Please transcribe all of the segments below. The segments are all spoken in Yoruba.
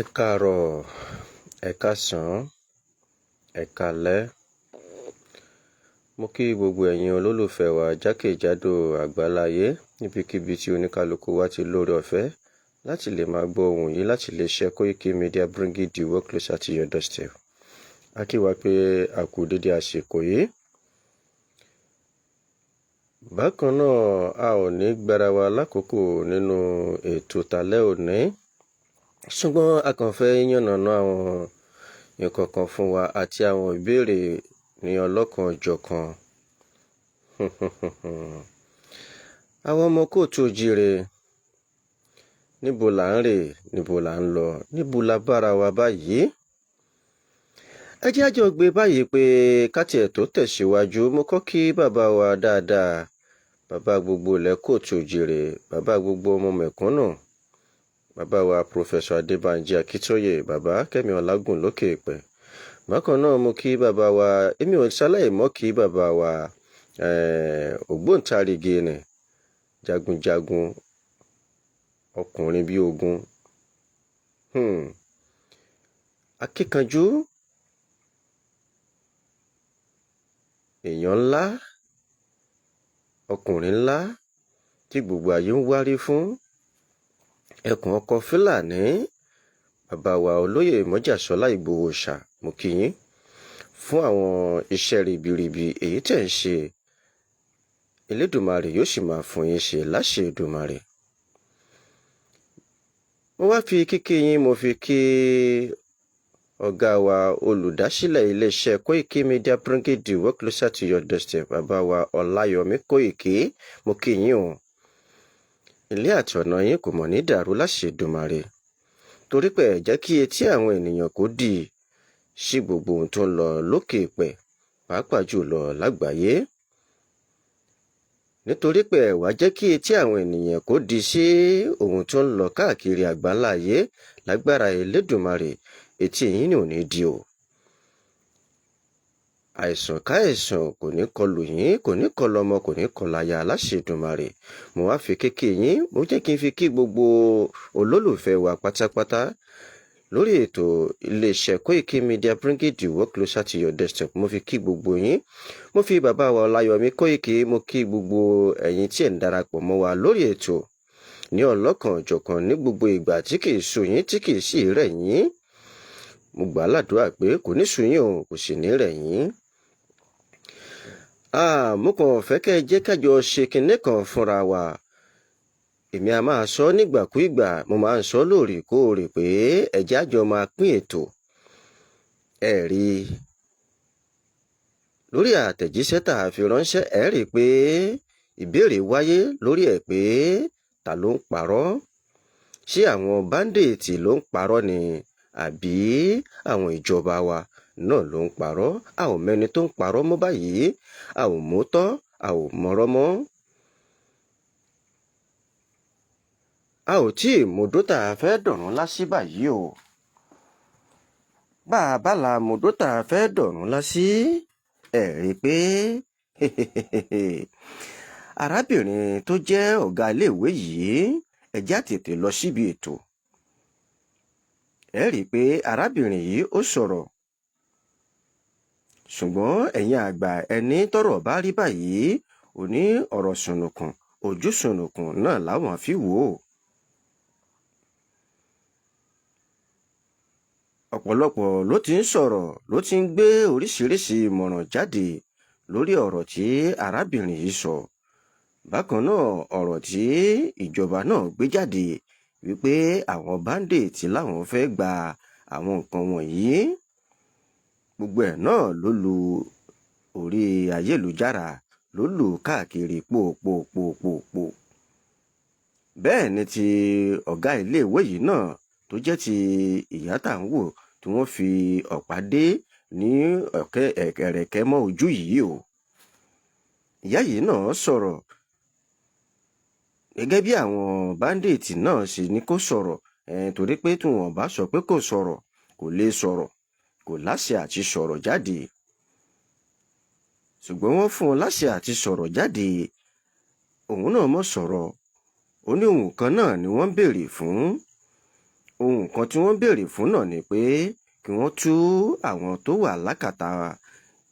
Ẹ káàárọ̀, ẹ̀ káàsán, ẹ̀ káalẹ́. Mo kí gbogbo ẹ̀yin olólùfẹ́ wa jákèjádò àgbáláyé níbikíbi tí oníkálukú wa ti lóore ọ̀fẹ́ láti lè máa gbọ́ ohùn yìí láti lè ṣe Koiki Media, bringing the world closer to your doorstep. A kí wa pé a kú dédé àsìkò yìí. Bákan náà, a ò ní gbára wa lákòókò nínú ètò tálẹ́ òní, ṣùgbọ́n a kàn fẹ́ yànnàná àwọn nǹkan kan fún wa àti àwọn ìbéèrè ní ọlọ́kan-ò-jọ̀kan. Àwọn ọmọ kóòtù òjíire, níbo là ń rè, níbo là ń lọ, níbo la bára wa báyìí? Ẹ jẹ́ á jọ gbé báyìí pé ká tiẹ̀ tó tẹ̀síwájú, mo kọ́ kí bàbá wa dáadáa, bàbá gbogbo ilẹ̀ kóòtù òjíire, bàbá gbogbo ọmọ mẹ̀kúnnù, bàbá wa Professor Adébánjí Akíntóyè, bàbá Kẹ́mi Ọlágùn lókè èèpẹ̀. Bákan náà, mo kí bàbá wa, èmi ò ṣaláì mọ́ kí bàbá wa ògbóǹtarìgì ni, jagunjagun, ọkùnrin bí ogun, akíkanjú, èèyàn ńlá, ọkùnrin ńlá tí gbogbo ayé ń wárí fún, ẹkùn ọkọ Fúlàní, bàbá wa olóyè Mọ́jàsọ́lá Ìgbòho Òòṣà, mo kí yín fún àwọn iṣẹ́ ribiribi èyí tẹ̀ ń ṣe. Elédùmarè yóò sì máa fún yín ṣe láṣẹ Èdùmàrè. Mo wá fi kíkí yín, mo fi kí ọ̀gá wa olùdásílẹ̀ iléeṣẹ́ Koiki Media, bringing the world closer to your doorstep, bàbá wa Ọláyọmí Kóìkí, mo kí yín o. Ilé àti ọ̀nà yín kò mọ̀ ní dàrú láṣẹ Èdùmàrè, torí pé ẹ jẹ́ kí etí àwọn ènìyàn kó dì sí gbogbo ohun tó ń lọ lókè èèpẹ̀, pàápàá jùlọ lágbàáyé. Nítorí pé ẹ wá jẹ́ kí etí àwọn ènìyàn kó di sí ohun tó ń lọ káàkiri àgbáláyé, lágbára Elédùmarè, etí yín ò ní di o. Àìsàn káìsàn kò ní kọlù yín, kò ní kọlù ọmọ, kò ní kọlù aya láṣẹ Èdùmàrè. Mo wá fi kéèké yín, mo jẹ́ kí n fi kí gbogbo olólùfẹ́ wa pátápátá lórí ètò iléeṣẹ́ Koiki Media, bringing the world closer to your doorstep. Mo fi kí gbogbo yín, mo fi bàbá wa Ọláyọmí Kóìkí, mo kí gbogbo ẹ̀yin tí ẹ̀ ń darapọ̀ mọ́ wa lórí ètò ní ọlọ́kan-ò-jọ̀kan ní gbogbo ìgbà tí kì í sú yín, tí kì í sì rẹ̀ yín. Mo gbà á ládùúrà pé kò ní sú yín o, kò sì ní rẹ̀ yín. Mo kàn fẹ́ kẹ́ ẹ jẹ́ kájọ ṣe kinní kan fúnra wa. Èmi a máa sọ nígbàkúìgbà, mo máa ń sọ lóòrèkóòrè pé ẹ jẹ́ á jọ máa pín ètò. Ẹ rí i lórí àtẹ̀jíṣẹ́ tá a fi ránṣẹ́, ẹ rí i pé ìbéèrè wáyé lórí ẹ̀ pé ta ló ń parọ́? Ṣé àwọn báńdíìtì ló ń parọ́ ni àbí àwọn ìjọba wa náà ló ń parọ́? A ò mẹ́ni tó ń parọ́ mọ́ báyìí, a ò mọ́tọ́, a ò mọ̀rọ̀ mọ́. A ò tí ì mọ̀dó tá a fẹ́ dọ̀run lásì báyìí o. Bá a bá la mọ̀dó tá a fẹ́ dọ̀run lásì, ẹ rí i pé arábìnrin tó jẹ́ ọ̀gá iléèwé yìí, ẹ jẹ́ á tètè lọ síbi ètò. Ẹ rí i pé arábìnrin yìí ó sọ̀rọ̀. Ṣùgbọ́n ẹ̀yin àgbà, ẹni tọ́rọ̀ bá rí báyìí, ò ní ọ̀rọ̀ sùnùkùn, ojú sùnùkùn náà láwọn fi wò ó. Ọ̀pọ̀lọpọ̀ ló ti ń sọ̀rọ̀, ló ti ń gbé oríṣiríṣi ìmọ̀ràn jáde lórí ọ̀rọ̀ tí arábìnrin yìí sọ. Bákan náà, ọ̀rọ̀ tí ìjọba náà gbé jáde wípé àwọn báńdíìtì láwọn fẹ́ gba àwọn nǹkan wọ̀nyí. Gbogbo ẹ̀ náà ló lu orí ayélujára, ló lù káàkiri pòpòpòpòpò. Bẹ́ẹ̀ ni ti ọ̀gá iléèwé yìí náà tó jẹ́ ti ìyá tá ń wò tí wọ́n fi ọ̀pá dé ní ọ̀kẹ́ ẹ̀rẹ̀kẹ́ mọ́ ojú yìí o. Ìyá yìí náà sọ̀rọ̀ gẹ́gẹ́ bí àwọn báńdíìtì náà ṣe ní kó sọ̀rọ̀, torí pé tí wọ́n bá sọ pé kò sọ̀rọ̀, kò lè sọ̀rọ̀, kò láṣẹ àti sọ̀rọ̀ jáde. Ṣùgbọ́n wọ́n fún un láṣẹ àti sọ̀rọ̀ jáde. Òun náà mọ̀ sọ̀rọ̀. Ó ní ohun kan náà ni wọ́n ń béèrè fún. Ohun kan tí wọ́n béèrè fún náà ni pé kí wọ́n tú àwọn tó wà lákàtà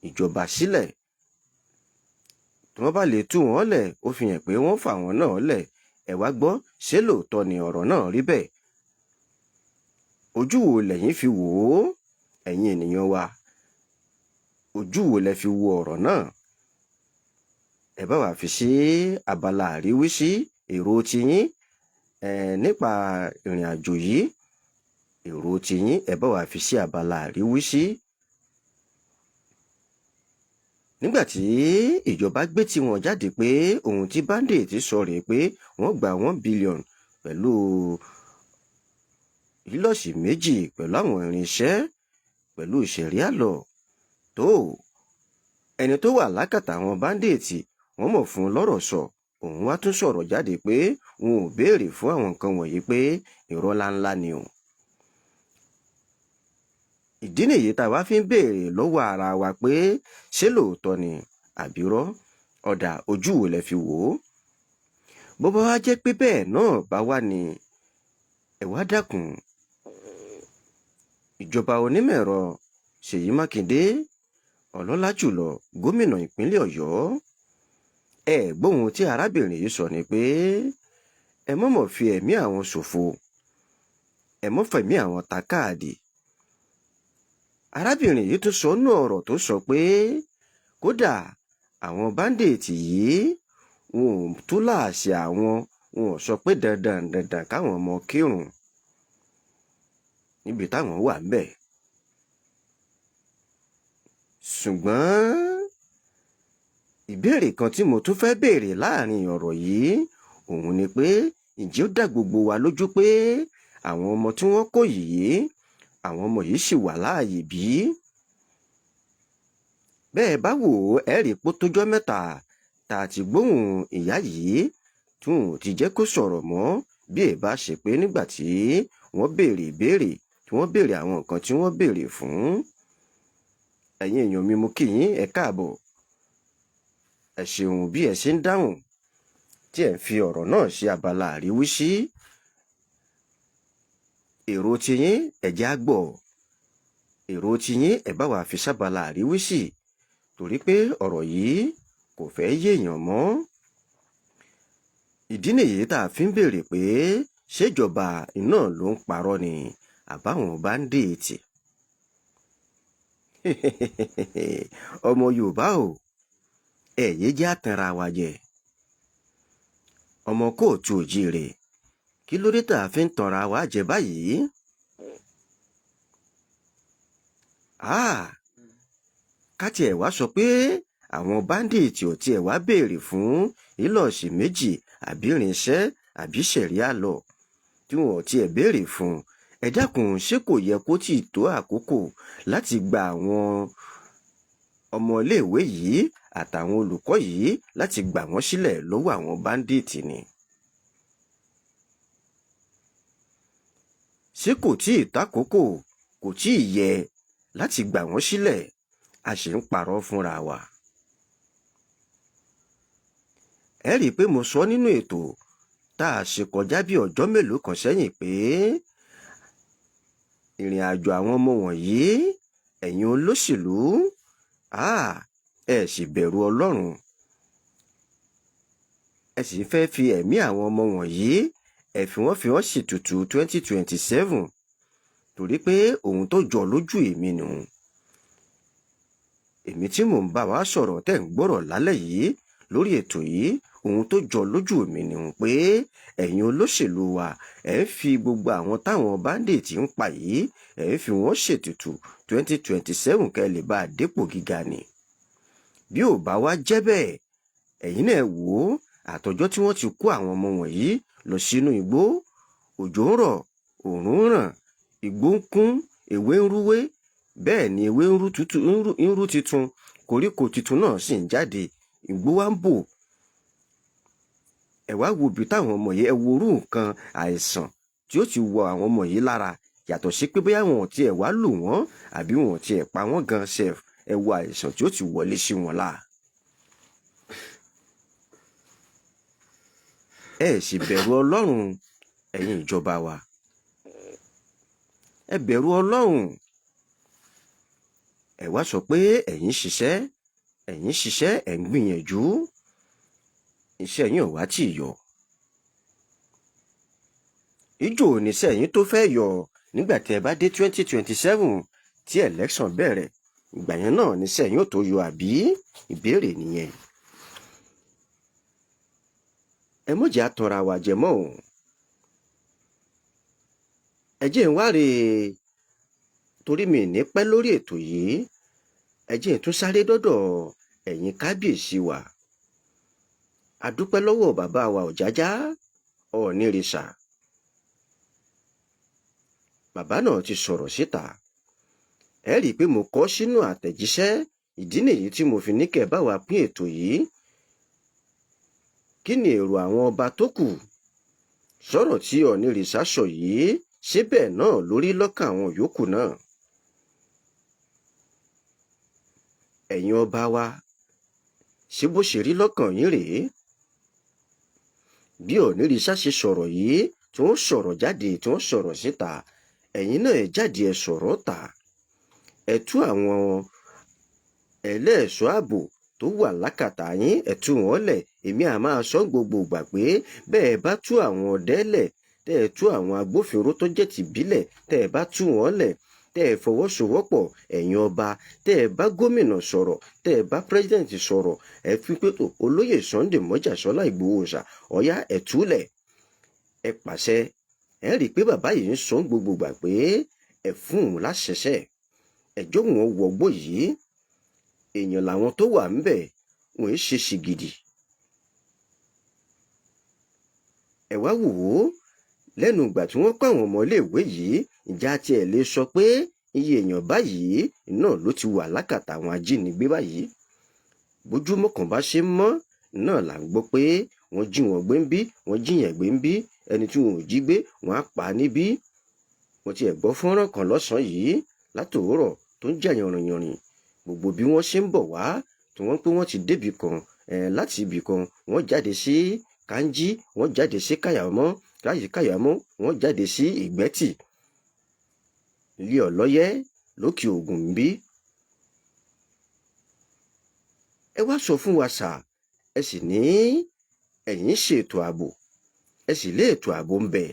ìjọba sílẹ̀. Tí wọ́n bá lè tú wọn lẹ̀, ó fi hàn pé wọ́n fà wọ́n náà lẹ̀. Ẹ wá gbọ́, ṣé lóòótọ́ ni ọ̀rọ̀ náà rí bẹ́ẹ̀? Ojú wo lẹ̀yin fi wò ó, ẹ̀yin ènìyàn wa? Ojú wo lẹ fi wo ọ̀rọ̀ náà? Ẹ bá wa fi sí abala àríwísí èrò tiyín nípa ìrìn àjò yìí. Èrò tiyín, ẹ bá wa fi sí abala àríwísí. Nígbà tí ìjọba gbé tiwọn jáde pé ohun tí bandit sọ rèé pé wọ́n gba 1 billion pẹ̀lú Hilux 2 pẹ̀lú àwọn irinṣẹ́ pẹ̀lú sharia law tó ẹni tó wà lákàtà àwọn bandit, wọ́n mọ̀ fún un lọ́rọ̀ sọ. Òun wá tún sọ̀rọ̀ jáde pé òun ò béèrè fún àwọn nǹkan wọ̀nyí, pé irọ́ ńláńlá ni o. Ìdí nìyí tá a wá fi ń béèrè lọ́wọ́ ara wa pé ṣé lóòótọ́ ni àbírọ́ ọ̀dà? Ojú wo lẹ fi wò ó? Bó bá wá jẹ́ pé bẹ́ẹ̀ náà bá wà ní, ẹ wá dákun, ìjọba onímọ̀-ẹ̀rọ Ṣèyí Mákindé, ọlọ́lá jùlọ gómìnà ìpínlẹ̀ Ọ̀yọ́, ẹ gbóhun tí arábìnrin yìí sọ ni pé ẹ mọ̀mọ̀ fi ẹ̀mí àwọn ṣòfò, ẹ mọ̀ fẹ̀mí àwọn ta káàdì. Arábìnrin yìí tún sọ nú ọ̀rọ̀ tó sọ pé kódà àwọn bandit yìí, wọn ò tó láàṣẹ àwọn, wọn ò sọ pé dandan dandan káwọn ọmọ kírun níbi táwọn wà ń bẹ̀. Ṣùgbọ́n ìbéèrè kan tí mo tún fẹ́ béèrè láàrin ọ̀rọ̀ yìí òun ni pé, ǹjẹ́ ó dá gbogbo wa lójú pé àwọn ọmọ tí wọ́n kó yìí, àwọn ọmọ yìí ṣì wà láàyè bí? Bẹ́ẹ̀ bá wò ó, ẹ rí pé ó tójọ́ mẹ́ta tá a ti gbóhùn ìyá yìí tí wọn ò ti jẹ́ kó sọ̀rọ̀ mọ́, bí ẹ bá ṣe pé nígbà tí wọ́n béèrè ìbéèrè, tí wọ́n béèrè àwọn nǹkan tí wọ́n béèrè fún. Ẹ̀yin èèyàn mi, mo kí yín, ẹ káàbọ̀, ẹ ṣeun bí ẹ ṣe ń dáhùn tí ẹ ń fi ọ̀rọ̀ náà ṣe abala àríwísí. Èrò tiyín, ẹ jẹ́ á gbọ́ èrò tiyín, ẹ bá wa fi sábala àríwísí, torí pé ọ̀rọ̀ yìí kò fẹ́ yéèyàn mọ́. Ìdí nìyí tá a fi ń béèrè pé ṣèjọba iná ló ń parọ́ ni àbáwọn bandit? Ọmọ Yorùbá o, ẹ̀yẹ́ jẹ́ àtànra wa jẹ. Ọmọ káàárọ̀ oòjíire, kí ló dé tá a fi ń tanra wa jẹ báyìí? Ká tiẹ̀ wá sọ pé àwọn bandit ò tiẹ̀ wá béèrè fún Hilux 2 àbí irinṣẹ́ àbí sharia law tí wọn ò tiẹ̀ béèrè fún. Ẹ dákun, ṣé kò yẹ kó tíì tó àkókò láti gba àwọn ọmọléèwé yìí àtàwọn olùkọ́ yìí, láti gbà wọ́n sílẹ̀ lọ́wọ́ àwọn bandit ni? Ṣé kò tíì tákòókò, kò tíì yẹ láti gbà wọ́n sílẹ̀? A sì ń parọ́ fúnra wa. Ẹ rí i pé mo sọ nínú ètò tá a ṣe kọjá bí ọjọ́ mélòó kan sẹ́yìn pé ìrìn àjò àwọn ọmọ wọ̀nyí, ẹ̀yin olóṣèlú, ẹ sì bẹ̀rù Ọlọ́run, ẹ sì fẹ́ fi ẹ̀mí àwọn ọmọ wọ̀nyí, ẹ fi wọ́n ṣètùtù 2027, torí pé ohun tó jọ lójú èmi nù. Èmi tí mò ń bá wa sọ̀rọ̀ tẹ́ ń gbọ́rọ̀ lálẹ́ yìí lórí ètò yìí, ohun tó jọ lójú mi nù pé ẹ̀yin olóṣèlú wa, ẹ̀ ń fi gbogbo àwọn táwọn bandit ń pa yìí, ẹ̀ ń fi wọ́n ṣètùtù 2027 kẹ́ lè bá a dépò gíga ni. Bí ò bá wá jẹ́ bẹ́ẹ̀, ẹ̀yin náà wò ó, àtọjọ́ tí wọ́n ti kó àwọn ọmọ wọ̀nyí lọ sínú igbó, òjò ń rọ̀, òòrùn ń ràn, igbó ń kún, ewé ń rúwé, bẹ́ẹ̀ ni ewé ń rú titun, koríko tuntun náà sì ń jáde, igbó wa ń bò. Ẹ wá wo ibi táwọn ọmọ yìí, ẹ wo orú nǹkan àìsàn tí ó ti wọ àwọn ọmọ yìí lára, yàtọ̀ sí pé bóyá wọn ò tiẹ̀ wá lù wọ́n àbí wọn ò tiẹ̀ pa wọ́n gan sef, ẹ wo àìsàn tí ó ti wọlé sí wọn lára. Ẹ sì bẹ̀rù Ọlọ́run, ẹ̀yin ìjọba wa. Ẹ bẹ̀rù Ọlọ́run. Ẹ wá sọ pé ẹ̀yin ṣiṣẹ́, ẹ̀yin ṣiṣẹ́, ẹ̀ ń gbìyànjú, iṣẹ́ yín ò wá tì yọ. Ìjò oníṣẹ́ yín tó fẹ́ yọ nígbà tí ẹ bá dé 2027 tí election bẹ̀rẹ̀, ìgbà yẹn náà níṣẹ́ yín ò tó yọ, àbí? Ìbéèrè nìyẹn. Ẹ mọ̀jẹ̀ àtọ̀ra wà jẹ mọ́ o. Ẹ jẹ́ ń wá rè é torí mi ní pẹ́ lórí ètò yìí. Ẹ jẹ́ ń tún sáré dọ́dọ̀ ẹ̀yin kábíyèsí wa. A dúpẹ́ lọ́wọ́ bàbá wa Ọ̀jájá Ọ̀ọ̀nìrìṣà. Bàbá náà ti sọ̀rọ̀ síta. Ẹ rí i pé mo kọ sínú àtẹ̀jíṣẹ́. Ìdí nìyí tí mo fi ní kẹ́ ẹ bá wa pín ètò yìí. Kí ni èrò àwọn ọba tó kù sọ̀rọ̀ tí Ọ̀ọ̀nìrìṣà sọ yìí? Ṣé bẹ́ẹ̀ náà lórí lọ́kàn àwọn yòókù náà? Ẹ̀yin ọba wa, ṣé bó ṣe rí lọ́kàn yín rèé? Bí Ọ̀ọ̀nìrìṣà ṣe sọ̀rọ̀ yìí, tí wọ́n sọ̀rọ̀ jáde, tí wọ́n sọ̀rọ̀ síta, ẹ̀yin náà ẹ jáde, ẹ sọ̀rọ̀ ta. Ẹ tú àwọn ẹlẹ́ẹ̀ṣọ́ ààbò tó wà lákàtà yín, ẹ tú wọn lẹ̀. Èmi à máa sọ gbogbo ìgbà pé bẹ́ẹ̀ bá tú àwọn ọdẹ lẹ̀, tẹ́ ẹ tú àwọn agbófinró tó jẹ́ tìbílẹ̀, tẹ́ ẹ bá tú wọn lẹ̀, tẹ́ ẹ fọwọ́sowọ́pọ̀, ẹ̀yin ọba, tẹ́ ẹ bá gómìnà sọ̀rọ̀, tẹ́ ẹ bá pírẹ́sidẹ̀ntì sọ̀rọ̀, ẹ fi pé tó olóyè Sunday Mọ́jàsọ́lá Ìgbòho ṣà ọ̀yá ẹ túlẹ̀, ẹ pàṣẹ. Ẹ rí i pé bàbá yìí ń sọ gbogbo ìgbà pé ẹ fún òun láṣẹṣẹ, ẹjọ́ wọn wọgbó yìí, èèyàn làwọn tó wà ńbẹ̀, wọn ń ṣe ṣìgìdì. Ẹ wá wò ó, lẹ́nu ìgbà tí wọ́n kọ́ àwọn ọmọléèwé yìí, ìjà tiẹ̀ lè sọ pé iye èèyàn báyìí náà ló ti wà lákàtà àwọn ajínigbé báyìí? Bójúmọ́ kan bá ṣe mọ́ náà là ń gbọ́ pé wọ́n jí wọn gbé ń bí, wọ́n jíyàn gbé ń bí, ẹni tí wọn ò jí gbé wọ́n á pa á níbí. Mo tiẹ̀ gbọ́ fọ́nrán kan lọ́sàn-án yìí látòórọ̀ tó ń jà yànrìnyànrìn, gbogbo bí wọ́n ṣe ń bọ̀ wá, tí wọ́n pé wọ́n ti débì kan, láti ibì kan wọ́n jáde sí Kánjí, wọ́n jáde sí Kàyámọ́, láyé Kàyámọ́ wọ́n jáde sí Ìgbẹ́tì, ilé ọlọ́yẹ́ lókè Ògùn ń bí. Ẹ wá sọ fún wa sà, ẹ sì ní ẹ̀yin ṣètò ààbò, ẹ sì lé ètò ààbò ń bẹ.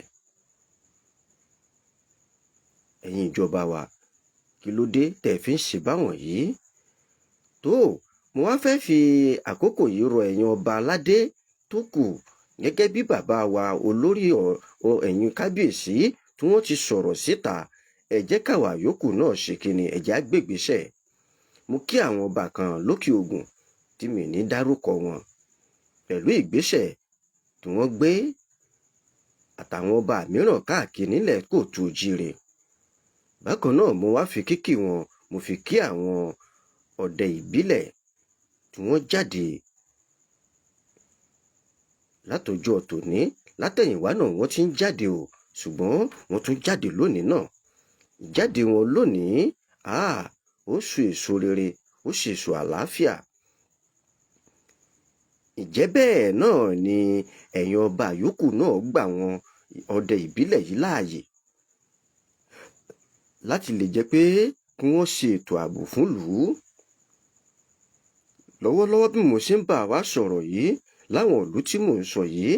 Ẹ̀yin ìjọba wa, kí ló dé tẹ̀ fi ń ṣe báwọn yìí? Tó mo wá fẹ́ fi àkókò yìí rọ ẹ̀yin ọba aládé tó kù, gẹ́gẹ́ bí bàbá wa olórí ẹ̀yin kábíyèsí tí wọ́n ti sọ̀rọ̀ síta, ẹ jẹ́ káwa yòókù náà ṣe kíni, ẹ jẹ́ á gbégbèsẹ̀. Mo kí àwọn ọba kan lókè Ògùn tí mi ní dárúkọ wọn pẹ̀lú ìgbésẹ̀ tí wọ́n gbé, àtàwọn ọba mìíràn káàkiri nílẹ̀ kóòtù òjíire. Bákan náà mo wá fi kíkì wọn, mo fi kí àwọn ọdẹ ìbílẹ̀ tí wọ́n jáde látọjọ́ tòní. Látẹ̀yìnwá náà wọ́n ti ń jáde o, ṣùgbọ́n wọ́n tún jáde lónìí náà. Ìjáde wọn lónìí, ó so èso rere, ó sì èso àlàáfíà. Ìjẹ́ bẹ́ẹ̀ náà ni ẹ̀yin ọba yòókù náà gbà wọn ọdẹ ìbílẹ̀ yìí láàyè láti lè jẹ́ pé kí wọ́n ṣe ètò ààbò fún ìlú. Lọ́wọ́lọ́wọ́ bí mo ṣe ń bá wa sọ̀rọ̀ yìí, láwọn ìlú tí mò ń sọ yìí,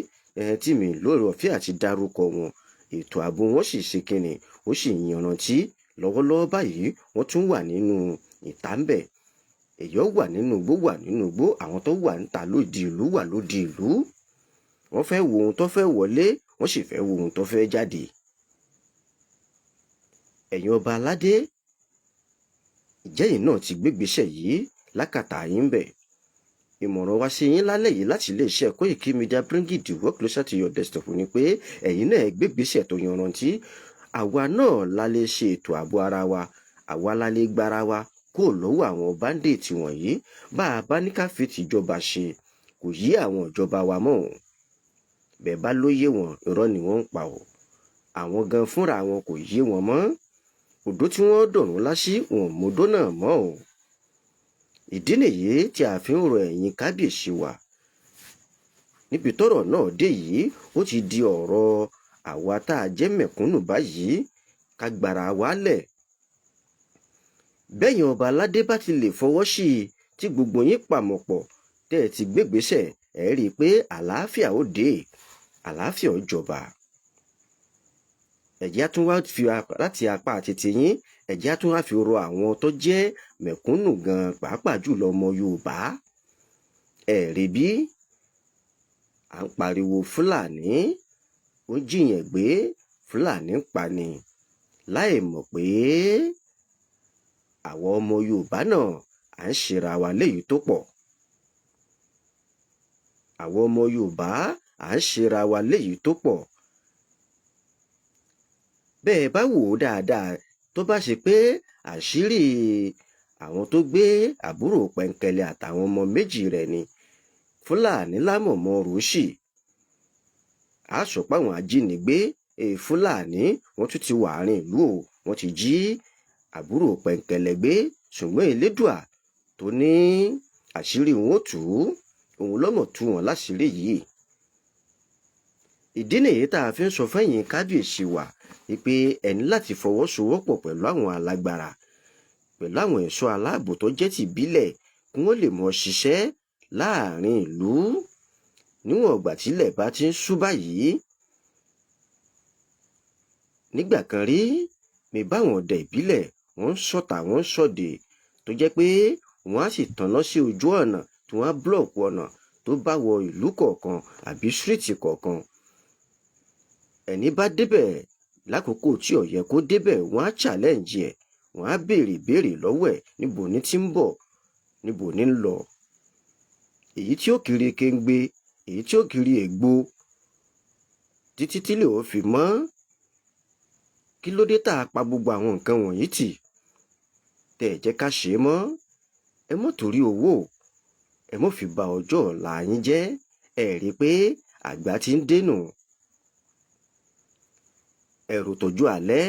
tí mi lóore ọ̀fẹ́ àti dárúkọ wọn, ètò ààbò wọn sì ṣe kíni, ó sì yanrantí. Lọ́wọ́lọ́wọ́ báyìí wọ́n tún wà nínú ìta ń bẹ̀. Èyí wà nínú igbó, wà nínú igbó, àwọn tó wà níta lóde ìlú wà lóde ìlú. Wọ́n fẹ́ wo ohun tó fẹ́ wọlé, wọ́n sì fẹ́ wo ohun tó fẹ́ jáde. Ẹ̀yin ọba aládé, ìjẹ́yìn náà ti gbégbèsẹ̀ yìí lákàtà yín bẹ̀. Ìmọ̀ràn wa sí yín lálẹ́ yìí láti iléeṣẹ́ Koiki Media, bringing the work closer to your desktop, ni pé ẹ̀yin náà gbégbèsẹ̀ tó yanrantí. Àwa náà la lè ṣe ètò ààbò ara wa, àwa la lè gbára wa kó lọ́wọ́ àwọn báńdíìtì wọ̀nyí. Bá a bá ní ká fi tìjọba ṣe, kò yí àwọn ìjọba wa mọ́ o. Bẹ́ẹ̀ bá ló yé wọn, irọ́ ni wọ́n ń pa o. Àwọn gan fúnra wọn kò yé wọn mọ́. Odó tí wọ́n dọ̀rùn lásì, wọn mọ́dó náà mọ́ o. Ìdí nìyí tí a fi ń rọ ẹ̀yin kábíyèsí wa. Níbi tọ́rọ̀ náà dé yìí, ó ti di ọ̀rọ̀ àwa tá a jẹ́ mẹ̀kúnnù báyìí. Ká Ká gbára wa lẹ̀. Bẹ́yìn ọba aládé bá ti lè fọwọ́ sí i, tí gbogbo yín pàmọ̀pọ̀, tẹ́ ẹ ti gbégbèsè, ẹ rí i pé àlàáfíà ó dé, àlàáfíà ó jọba. Ẹ̀jẹ̀ á tún wá fi láti apá àti yín, ẹ̀jẹ̀ á tún wá fi rọ àwọn tó jẹ́ mẹ̀kúnnù gan, pàápàá jùlọ ọmọ Yorùbá. Ẹ rí bí à ń pariwo Fúlàní ó jiyàn gbé, Fúlàní ń pani, láì mọ̀ pé àwọn ọmọ Yorùbá náà à ń ṣera wa léyìí tó pọ̀. Àwọn ọmọ Yorùbá à ń ṣera wa léyìí tó pọ̀. Bẹ́ẹ̀ bá wò ó dáadáa, tó bá ṣe pé àṣírí àwọn tó gbé àbúrò Pẹ̀ǹkẹ̀lẹ̀ àtàwọn ọmọ méjì rẹ̀ ni Fúlàní lámọ̀mọ́ rúṣì, á sọ pé àwọn ajínigbé Fúlàní wọ́n tún ti wà àárín ìlú o, wọ́n ti jí àbúrò Pẹ̀ǹkẹ̀lẹ̀ gbé. Ṣùgbọ́n Elédùà tó ní àṣírí wọn ó tú, òun lọ́mọ̀ tú wọn láṣìírí yìí. Ìdí nìyí tá a fi ń sọ fẹ́yìn kábíyèsí wa wípé ẹ ní láti fọwọ́sowọ́pọ̀ pẹ̀lú àwọn alágbára, pẹ̀lú àwọn ẹ̀ṣọ́ aláàbò tó jẹ́ tìbílẹ̀, kí wọ́n lè mọ̀ ṣiṣẹ́ láàrin ìlú níwọ̀n ìgbà tílẹ̀ bá ti ń ṣú báyìí. Nígbà kan rí mi báwọn ọdẹ ìbílẹ̀ wọ́n ń ṣọ̀tà, wọ́n ń ṣọ̀dẹ̀, tó jẹ́ pé wọ́n á sì tanná sí ojú ọ̀nà tí wọ́n á block ọ̀nà tó bá wọ ìlú kọ̀ọ̀kan àbí street kọ̀ọ̀kan. Ẹni bá débẹ̀ lákòókò tí ó yẹ kó débẹ̀, wọ́n á challenge ẹ̀, wọ́n á béèrè béèrè lọ́wọ́ ẹ̀, níbo ní ti ń bọ̀, níbo ní ń lọ. Èyí tí ó kiri kéńgbé, èyí tí ó kiri ègbò, títí tílẹ̀ ó fi mọ́. Kí ló dé tá a pa gbogbo àwọn nǹkan wọ̀nyí tì, tẹ́ ẹ jẹ́ ká ṣe é mọ́? Ẹ mọ́ torí owó, ẹ mọ́ fi ba ọjọ́ ọ̀la yín jẹ́. Ẹ rí i pé àgbà ti ń dénú, ẹ̀rù tọ́jú alẹ́.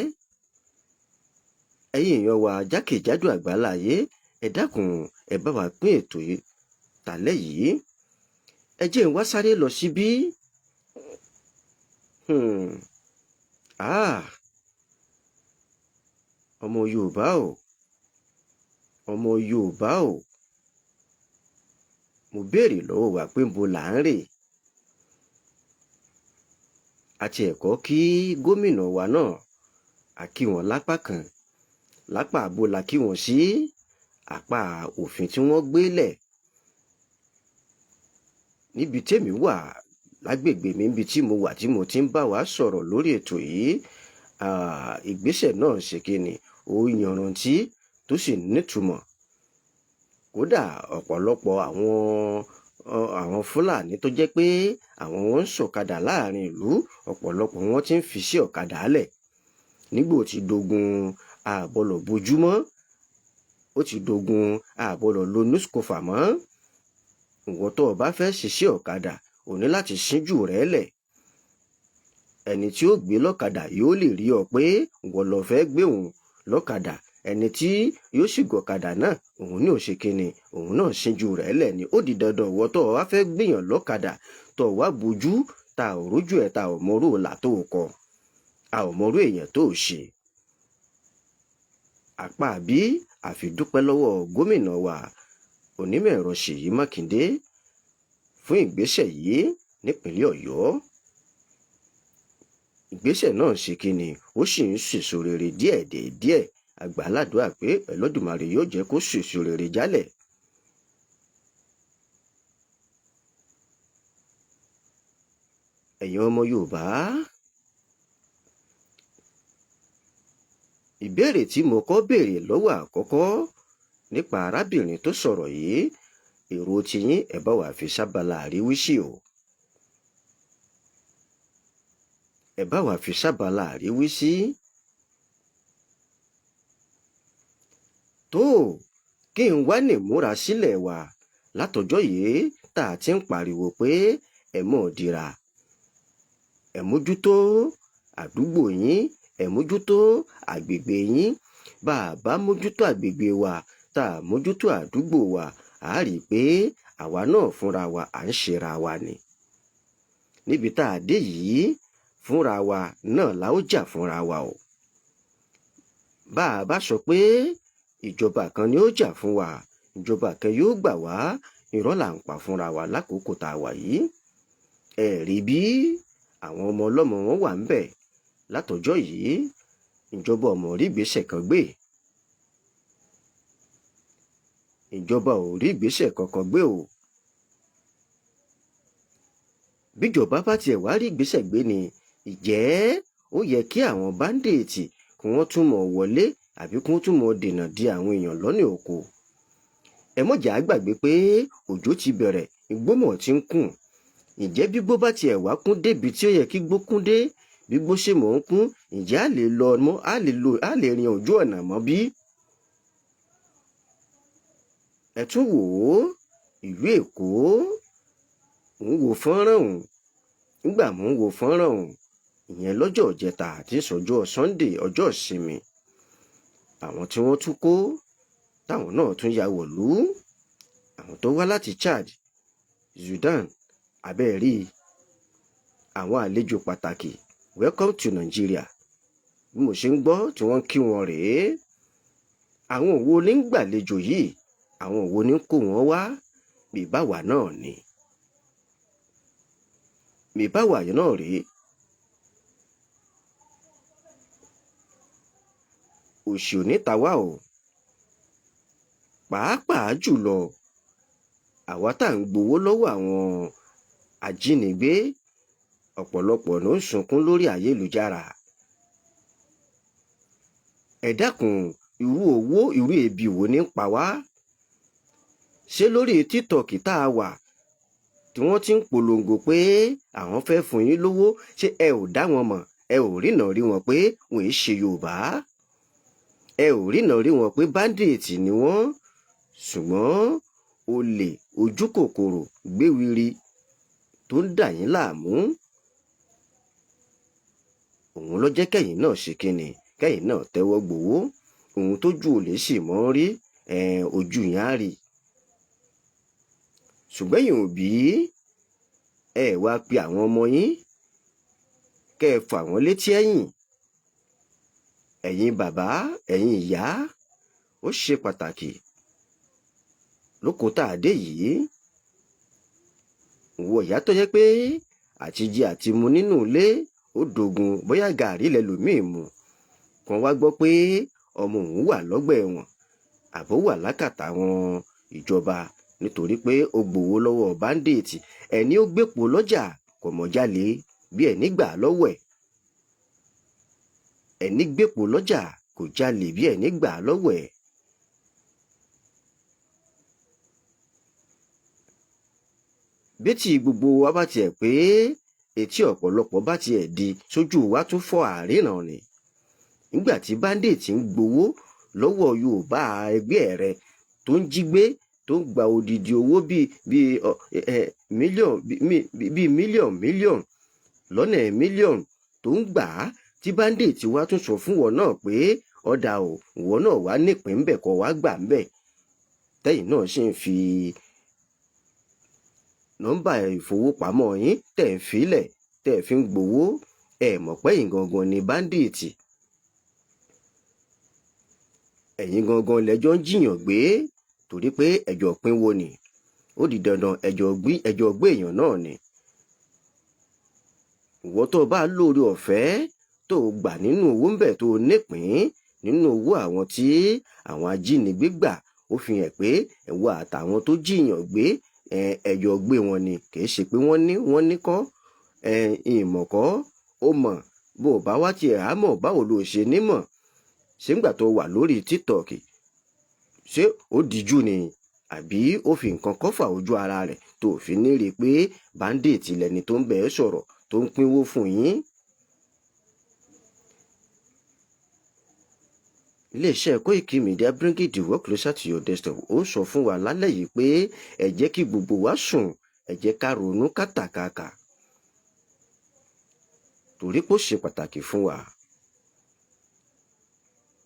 Ẹ̀yin èèyàn wa jákèjádò àgbáláyé, ẹ dákun, ẹ bá wa pín ètò yìí tàlẹ́ yìí. Ẹ jẹ́ n wá sáré lọ síbí. Ah, ọmọ Yorùbá o, ọmọ Yorùbá o, mo béèrè lọ́wọ́ wa pé níbo là ń rè. Àti ẹ̀kọ́ kí gómìnà wa náà, a kí wọn lápá kan, lápá àbò la kí wọn sí, apá òfin tí wọ́n gbé lẹ̀ níbi tèmi wà lágbègbè mi, níbi tí mo wà tí mo ti ń bá wa sọ̀rọ̀ lórí ètò yìí. Ìgbésẹ̀ náà ṣe kí ni, ó yanrantí tó sì nítumọ̀. Kódà ọ̀pọ̀lọpọ̀ àwọn Fúlàní tó jẹ́ pé àwọn wọn ń ṣọ̀kadà láàrin ìlú, ọ̀pọ̀lọpọ̀ wọn ti ń fi sí ọ̀kadà lẹ̀ nígbò tí dogun àbọ̀lọ̀ bójúmọ́, ó ti dogun àbọ̀lọ̀ lo newscofa mọ́. Ìwọ tó o bá fẹ́ ṣiṣẹ́ ọ̀kadà, ò ní láti ṣíjú rẹ̀ lẹ̀. Ẹni tí ó gbé lọ́kadà yóò lè rí ọ pé ìwọ lọ fẹ́ gbé òun lọ́kadà. Ẹni tí yóò sì gọ̀kadà náà, òun ní òṣèkínni, òun náà ṣíjú rẹ̀ lẹ̀ ni. Ó di dandan, ìwọ tó o wá fẹ́ gbìyàn lọ́kadà, tó o wá bójú, ta ò rójú ẹ̀, ta ò mọrú òòlà tó o kọ, a ò mọrú èèyàn tó o ṣe. Àpá àbí àfi dúpẹ́ lọ́wọ́ gómìnà wa onímọ̀ ẹ̀rọ Ṣèyí Mákindé fún ìgbésẹ̀ yìí nípínlẹ̀ Ọ̀yọ́. Ìgbésẹ̀ náà ṣe kíni, ó sì ń sèso rere díẹ̀ díẹ̀. Àgbàládùá pé Ẹlọ́dùmarè yóò jẹ́ kó sèso rere jálẹ̀. Ẹ̀yin ọmọ Yorùbá, ìbéèrè tí mo kọ́ béèrè lọ́wọ́ àkọ́kọ́ nípa arábìnrin tó sọ̀rọ̀ yìí, èrò tiyín ẹ bá wa fi sábàlá àríwísí o. Ẹ bá wa fi sábàlá àríwísí. Tó kí n wá ní múra sílẹ̀ wa látọjọ́ yìí tá a ti ń pariwo pé ẹ mọ̀ dira, ẹ mójútó àdúgbò yín, ẹ mójútó àgbègbè yín. Bá a bá mójútó àgbègbè wa, tá a mójútó àdúgbò wa, a rí i pé àwa náà fúnra wa à ń ṣera wa ni. Níbi tá a dé yìí, fúnra wa náà la ó jà fúnra wa o. Bá a bá sọ pé ìjọba kan ni ó jà fún wa, ìjọba kan yóò gbà wá, irọ́ là ń pa fúnra wa lákòókò tá a wà yìí. Ẹ rí bí àwọn ọmọ ọlọ́mọ wọn wà ńbẹ̀ látọjọ́ yìí, ìjọba ò mọ̀ rí ìgbésẹ̀ kan gbé. Ìjọba ò rí ìgbésẹ̀ kankan gbé o. Bíjọba bá tiẹ̀ wá rí ìgbésẹ̀ gbé ni, ìjẹ́ ó yẹ kí àwọn báńdíìtì kí wọ́n tún mọ̀ wọlé àbí kí wọ́n tún mọ̀ dènà di àwọn èèyàn lọ́nà oko? Ẹ mọ̀jà á gbàgbé pé òjò ti bẹ̀rẹ̀, igbó mọ̀ ti ń kùn. Ǹjẹ́ bígbó bá tiẹ̀ wá kún débi tí ó yẹ kí gbó kún dé, bígbó ṣe mọ̀ ń kún, ǹjẹ́ a lè lọ mọ́, a lè lo, a lè rin ojú ọ̀nà mọ́ bí? Ẹ tún wò ó, ìlú Èkó, ń wo fọ́nrán òun. Nígbà mò ń wo fọ́nrán òun, ìyẹn lọ́jọ́ ìjẹta àti sọ́jọ́ Sunday, ọjọ́ ìsinmi. Àwọn tí wọ́n tún kó, táwọn náà tún ya wọ̀lú. Àwọn tó wá láti Chad, Sudan, abẹ́ẹ̀rí. Àwọn àlejò pàtàkì, welcome to Nigeria. Bí mo ṣe ń gbọ́ tí wọ́n ń kí wọn rèé. Àwọn wo ní ń gbàlejò yìí? Àwọn wo ní ń kó wọn wá? Bíbáwa náà ni. Bíbáwa náà rèé. Òṣì ò ní ta wá o. Pàápàá jùlọ, àwa tá à ń gbowó lọ́wọ́ àwọn ajínigbé, ọ̀pọ̀lọpọ̀ ló ń sunkún lórí ayélujára. Ẹ dákun, irú owó, irú ebi wo ní ń pa wá? Ṣé lórí TikTok tá a wà tí wọ́n ti ń polongo pé àwọn fẹ́ fún yín lówó, ṣé ẹ ò dá wọn mọ̀? Ẹ ò ríná rí wọn pé wọ́n ń ṣe Yorùbá? Ẹ ò ríná rí wọn pé bandit ni wọ́n? Ṣùgbọ́n olè ojú kòkòrò gbéwiri tó ń dà yín láàmú, òun ló jẹ́ kẹ́yìn náà ṣe kíni, kẹ́yìn náà tẹ́wọ́ gbowó. Òun tójú olè sì mọ́ rí, ojú yín á rí. Ṣùgbọ́n ẹ̀yin òbí, ẹ wá pe àwọn ọmọ yín, kẹ́ ẹ fà wọ́n létí ẹ̀yìn. Ẹ̀yin bàbá, ẹ̀yin ìyá, ó ṣe pàtàkì lóko tá a dé yìí. Ìwọ ìyá tó jẹ́ pé àti jẹ àti mu nínú ilé ó dogun, bóyá gàárì lẹlòmíì mu, kan wá gbọ́ pé ọmọ òun wà lọ́gbà ẹ̀wọ̀n àbó wà lákàtà àwọn ìjọba nítorí pé ó gbowó lọ́wọ́ báńdíìtì. Ẹni ó gbépo lọ́jà kò mọ̀ jalè bí ẹni gbà lọ́wọ́ ẹ̀. Ẹni gbépo lọ́jà kò jalè bí ẹni gbà lọ́wọ́ ẹ̀. Bétí gbogbo wa bá tiẹ̀ pé etí ọ̀pọ̀lọpọ̀ bá tiẹ̀ di sójú wa tún fọ́ àríran ni. Nígbà tí báńdíìtì ń gbowó lọ́wọ́ Yorùbá ẹgbẹ́ rẹ̀ tó ń jí gbé, tó ń gba odidi owó bíi mílíọ̀n, bíi mílíọ̀n mílíọ̀n lọ́nà mílíọ̀n tó ń gbà á, tí báńdíìtì wa tún sọ fún wọn náà pé ọ̀dà o, ìwọ náà wà nípìn ńbẹ̀ kọ́ wá gbà ńbẹ̀. Tẹ́yìn náà sì ń fi nọ́mbà ìfowópamọ́ yín tẹ̀ ń filẹ̀, tẹ̀ fi ń gbowó. Ẹ mọ̀ pé ẹ̀yin gangan ni báńdíìtì. Ẹ̀yin gangan lẹ́jọ́ ń jiyàn gbé torí pé ẹjọ́ pínwó ni. Ó di dandan ẹjọ́ gbé èèyàn náà ni. Ìwọ tó bá lóore ọ̀fẹ́ tó gbà nínú owó ńbẹ̀ tó nípìn nínú owó àwọn tí àwọn ajínigbé gbà, ó fi hàn pé ẹ̀wọ̀ àtàwọn tó jiyàn gbé, ẹjọ́ gbé wọn ni. Kì í ṣe pé wọ́n ní, wọ́n ní kọ́, ìmọ̀ kọ́, ó mọ̀. Bó o bá wá tiẹ̀ á mọ̀, báwo lo ṣe ní mọ̀? Ṣé ńgbà tó wà lórí TikTok, ṣé ó dijú ni? Àbí ó fi nǹkan kọ́fà ojú ara rẹ̀ tó fi ní rí pé báńdíìtì lẹni tó ń bẹ̀ ẹ́ sọ̀rọ̀ tó ń pínwó fún yín? Iléeṣẹ́ Koiki Media bringing the work closer to your desktop ó ń sọ fún wa lálẹ́ yìí pé ẹ jẹ́ kí gbogbo wa sùn, ẹ jẹ́ ká ronú kátàkàkà torí pé ó ṣe pàtàkì fún wa.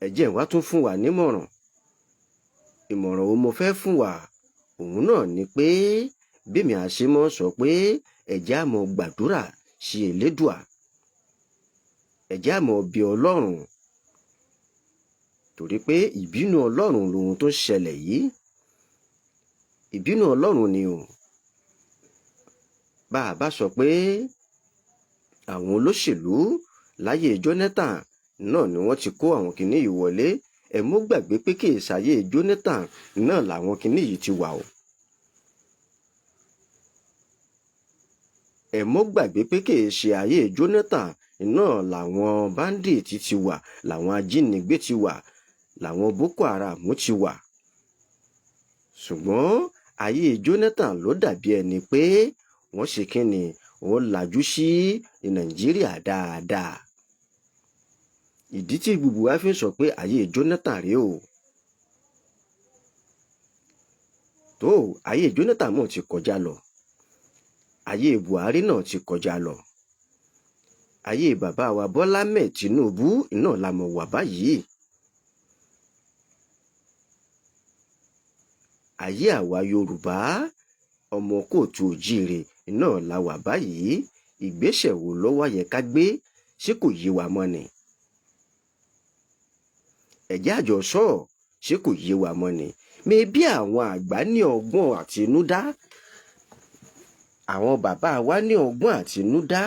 Ẹ jẹ́ wá tún fún wa nímọ̀ràn. Ìmọ̀ràn wo mo fẹ́ fún wa? Òun náà ni pé bí mi àṣemọ́ sọ pé ẹ jẹ́ á mọ gbàdúrà sí Elédùà, ẹ jẹ́ á mọ bí Ọlọ́run. Torí pé ìbínú Ọlọ́run lohun tó ń ṣẹlẹ̀ yìí, ìbínú Ọlọ́run ni o. Bá a bá sọ pé àwọn olóṣèlú láyé Jonathan náà ni wọ́n ti kó àwọn kinní yìí wọlé, ẹ mú gbàgbé pé kì í ṣayé Jonathan náà làwọn kinní yìí ti wà o. Ẹ mọ́ gbàgbé pé kì í ṣe ayé Jonathan náà làwọn bandit ti wà, làwọn ajínigbé ti wà, làwọn Boko Haram ti wà. Ṣùgbọ́n ayé Jonathan ló dàbí ẹni pé wọ́n ṣe kínni, wọ́n lajú sí Nàìjíríà dáadáa. Ìdí tí gbogbo wa fi ń sọ pé ayé Jonathan rèé o. Tó ayé Jonathan mọ̀ ti kọjá lọ, ayé Buhari náà ti kọjá lọ, ayé bàbá wa Bọ́lá Ahmed Tinubu náà la mọ̀ wà báyìí. Ayé àwa Yorùbá ọmọ kóòtù òjíire náà la wà báyìí. Ìgbésẹ̀ wo ló wá yẹ ká gbé? Ṣé kò yé wa mọ́ ni? Ẹ̀jẹ̀ àjọsọ, ṣé kò yé wa mọ́ ni? Mebí àwọn àgbà ní ọgbọ́n àtinúdá, àwọn bàbá wa ní ọgbọ́n àtinúdá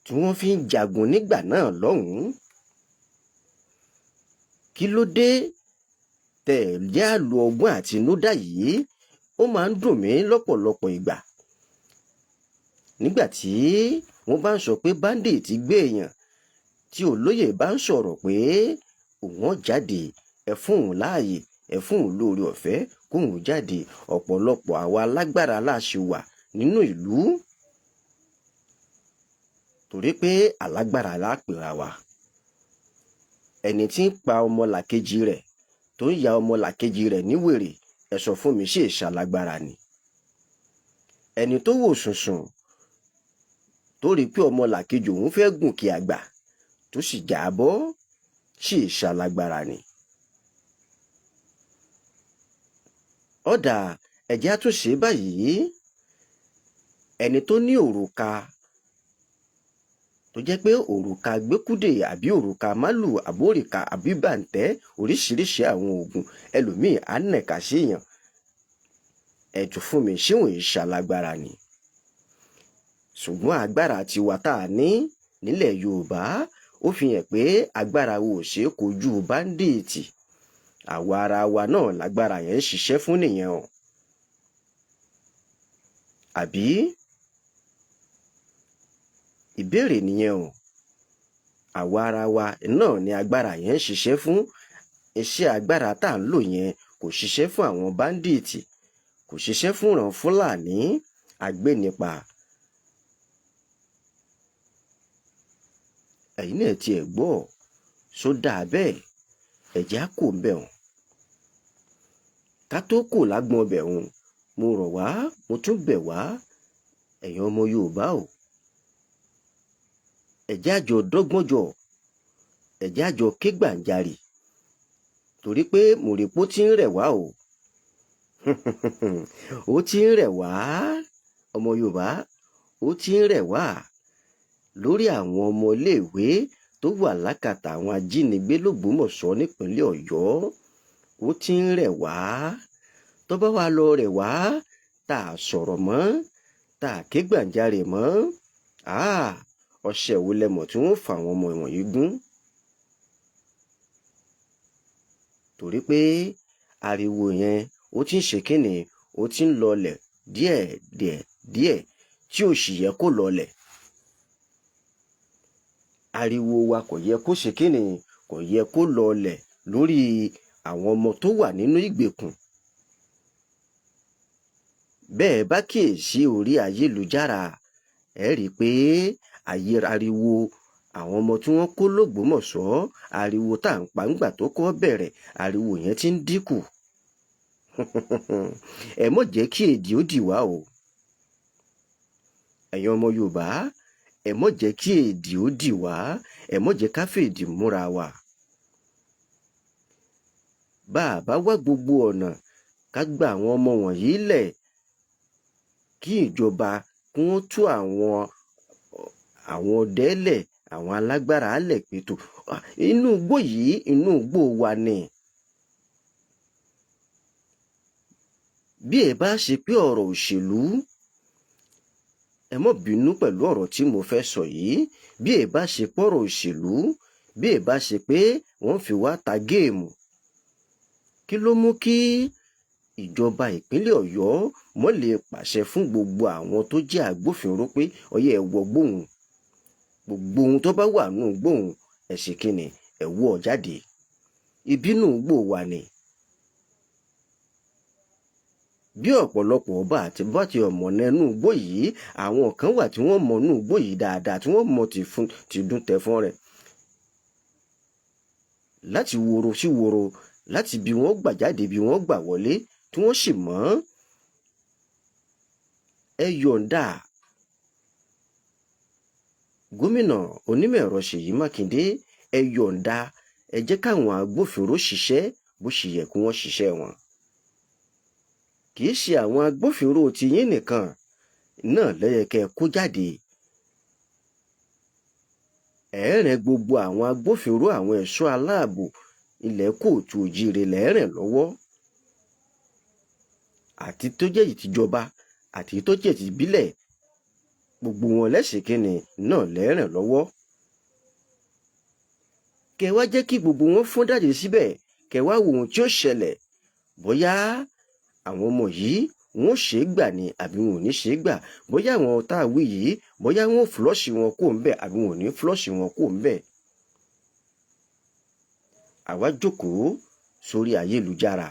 tí wọ́n fi ń jagun nígbà náà lọ́hùn-ún. Kí ló dé tẹ̀ jẹ́ àlò ọgbọ́n àtinúdá yìí? Ó máa ń dùn mí lọ́pọ̀lọpọ̀ ìgbà nígbà tí wọ́n bá ń sọ pé bandit gbé èèyàn, tí olóyè bá ń sọ̀rọ̀ pé òun ó jáde, ẹ fún òun láàyè, ẹ fún òun lóore ọ̀fẹ́ kóun jáde. Ọ̀pọ̀lọpọ̀ àwa alágbára láṣẹ wà nínú ìlú, torí pé alágbára la pera wa. Ẹni tí ń pa ọmọlàkejì rẹ̀, tó ń ya ọmọlàkejì rẹ̀ ní wèrè, ẹ sọ fún mi, ṣé ìṣalágbára ni? Ẹni tó wò sùnsùn tó rí pé ọmọlàkejì òun fẹ́ gùnkè àgbà tó sì já a bọ́, ṣé ìṣalágbára ni? Ọ̀dà ẹ̀jẹ̀ àtúnṣe báyìí. Ẹni tó ní òrùka tó jẹ́ pé òrùka gbẹ́kúdè àbí òrùka málù àbórìkà àbí bàǹtẹ́, oríṣiríṣi àwọn oògùn, ẹlòmíì á nàka séèyàn. Ẹ tún fún mi, ṣé òun ìṣalágbára ni? Ṣùgbọ́n agbára tiwa tá a ní nílẹ̀ Yorùbá ó fi hàn pé agbára wo ò ṣeé kojú báńdíìtì. Àwa ara wa náà lágbára yẹn ń ṣiṣẹ́ fún nìyẹn o. Àbí? Ìbéèrè nìyẹn o. Àwa ara wa náà ni agbára yẹn ń ṣiṣẹ́ fún. Iṣẹ́ agbára tá à ń lò yẹn kò ṣiṣẹ́ fún àwọn báńdíìtì, kò ṣiṣẹ́ fún ìran Fúlàní agbénipa. Ẹ̀yin náà tiẹ̀ gbọ́, ṣó dáa bẹ́ẹ̀? Ẹ̀jẹ̀ á kò ń bẹ̀ wọ́n. Ká tó kò lágbọn ọbẹ̀ wọn, mo rọ̀ wá, mo tún bẹ̀ wá, ẹ̀yin ọmọ Yorùbá o. Ẹ̀jẹ̀ àjọ dọ́gbọ́njọ, ẹ̀jẹ̀ àjọ ké gbàǹjarè, torí pé mòrìpó ti ń rẹ̀ wá o. Ó ti ń rẹ̀ wá, ọmọ Yorùbá, ó ti ń rẹ̀ wá lórí àwọn ọmọ iléèwé tó wà lákàtà àwọn ajínigbé l'Ógbómọ̀ṣọ́ nípínlẹ̀ Ọ̀yọ́. Ó ti ń rẹ̀ wá. Tó bá wá lọ rẹ̀ wá, tá a sọ̀rọ̀ mọ́, tá a ké gbàǹjarè mọ́, ọṣẹ wo lẹ mọ̀ tí wọ́n fa àwọn ọmọ wọ̀nyí gún? Torí pé ariwo yẹn ó ti ń ṣe kínni, ó ti ń lọlẹ̀ díẹ̀ díẹ̀ díẹ̀ tí ò sì yẹ kó lọlẹ̀. Ariwo wa kò yẹ kó ṣe kínni, kò yẹ kó lọlẹ̀ lórí àwọn ọmọ tó wà nínú ìgbèkùn. Bẹ́ẹ̀ bá kíyèsí orí ayélujára, ẹ rí i pé ayé ariwo àwọn ọmọ tí wọ́n kó l'Ógbómọ̀ṣọ́, ariwo tá à ń pa ńgbà tó kọ́ bẹ̀rẹ̀, ariwo yẹn ti ń dínkù. Ẹ mọ̀ jẹ́ kí èdè ó dì wá o. Ẹ̀yin ọmọ Yorùbá, ẹ mọ̀ jẹ́ kí èdè ó dì wá, ẹ mọ̀ jẹ́ ká fèdè múra wa. Bá a bá wá gbogbo ọ̀nà ká gba àwọn ọmọ wọ̀nyí lẹ̀, kí ìjọba kí wọ́n tú àwọn ọdẹ lẹ̀, Àwọn alágbára alẹ̀ pé tó inú igbó yìí, inú igbó wa ni. Bí ẹ bá ṣe pé ọ̀rọ̀ òṣèlú, ẹ mọ́ bínú pẹ̀lú ọ̀rọ̀ tí mo fẹ́ sọ yìí, bí ẹ bá ṣe pọ̀rọ̀ òṣèlú, bí ẹ bá ṣe pé wọ́n fi wá ta géèmù, kí ló mú kí ìjọba ìpínlẹ̀ Ọ̀yọ́ mọ́ lè pàṣẹ fún gbogbo àwọn tó jẹ́ agbófinró pé ọyẹ́ ẹ wọ gbóhùn, gbogbo ohun tó bá wà nù gbóhùn ẹ ṣe kíni, ẹ wọ́ ọ jáde, ìbínú gbò wà ni. Bí ọ̀pọ̀lọpọ̀ ọba àti bá ti ọmọ nínú igbó yìí, àwọn kan wà tí wọ́n mọ̀ nínú igbó yìí dáadáa, tí wọ́n mọ̀ ti dún tẹ̀fọ́n rẹ̀ láti woro sí woro, láti bí wọ́n gbà jáde, bí wọ́n gbà wọlé, tí wọ́n sì mọ̀. Ẹ yọ̀ǹda gómìnà onímọ̀-ẹ̀rọ Ṣèyí Mákindé, ẹ yọ̀ǹda, ẹ jẹ́ káwọn agbófinró ṣiṣẹ́ bó ṣe yẹ kí wọ́n ṣiṣẹ́ wọn. Kì í ṣe àwọn agbófinró ti yín nìkan náà ló yẹ kẹ́ kó jáde. Ẹ̀ẹ́rìn gbogbo àwọn agbófinró, àwọn ẹ̀ṣọ́ aláàbò ilẹ̀ kóòtù òjìrè lẹ́ẹ̀rìn lọ́wọ́, àti tó jẹ́ ìtìjọba àti tó jẹ́ ìbílẹ̀, gbogbo wọn lẹ́sìn kínní náà lẹ́ẹ̀rìn lọ́wọ́. Kẹ́ wá jẹ́ kí gbogbo wọn fọ́n jáde síbẹ̀, kẹ́ wá wo ohun tí ó ṣẹlẹ̀, bóyá àwọn ọmọ yìí wọn ò ṣe é gbà ni àbí wọn ò ní ṣe é gbà, bóyá àwọn tá a wí yìí, bóyá wọn ò fúlọ́ọ̀ṣì wọn kó ń bẹ̀ àbí wọn ò ní fúlọ́ọ̀ṣì wọn kó ń bẹ̀. Àwa jókòó sórí ayélujára,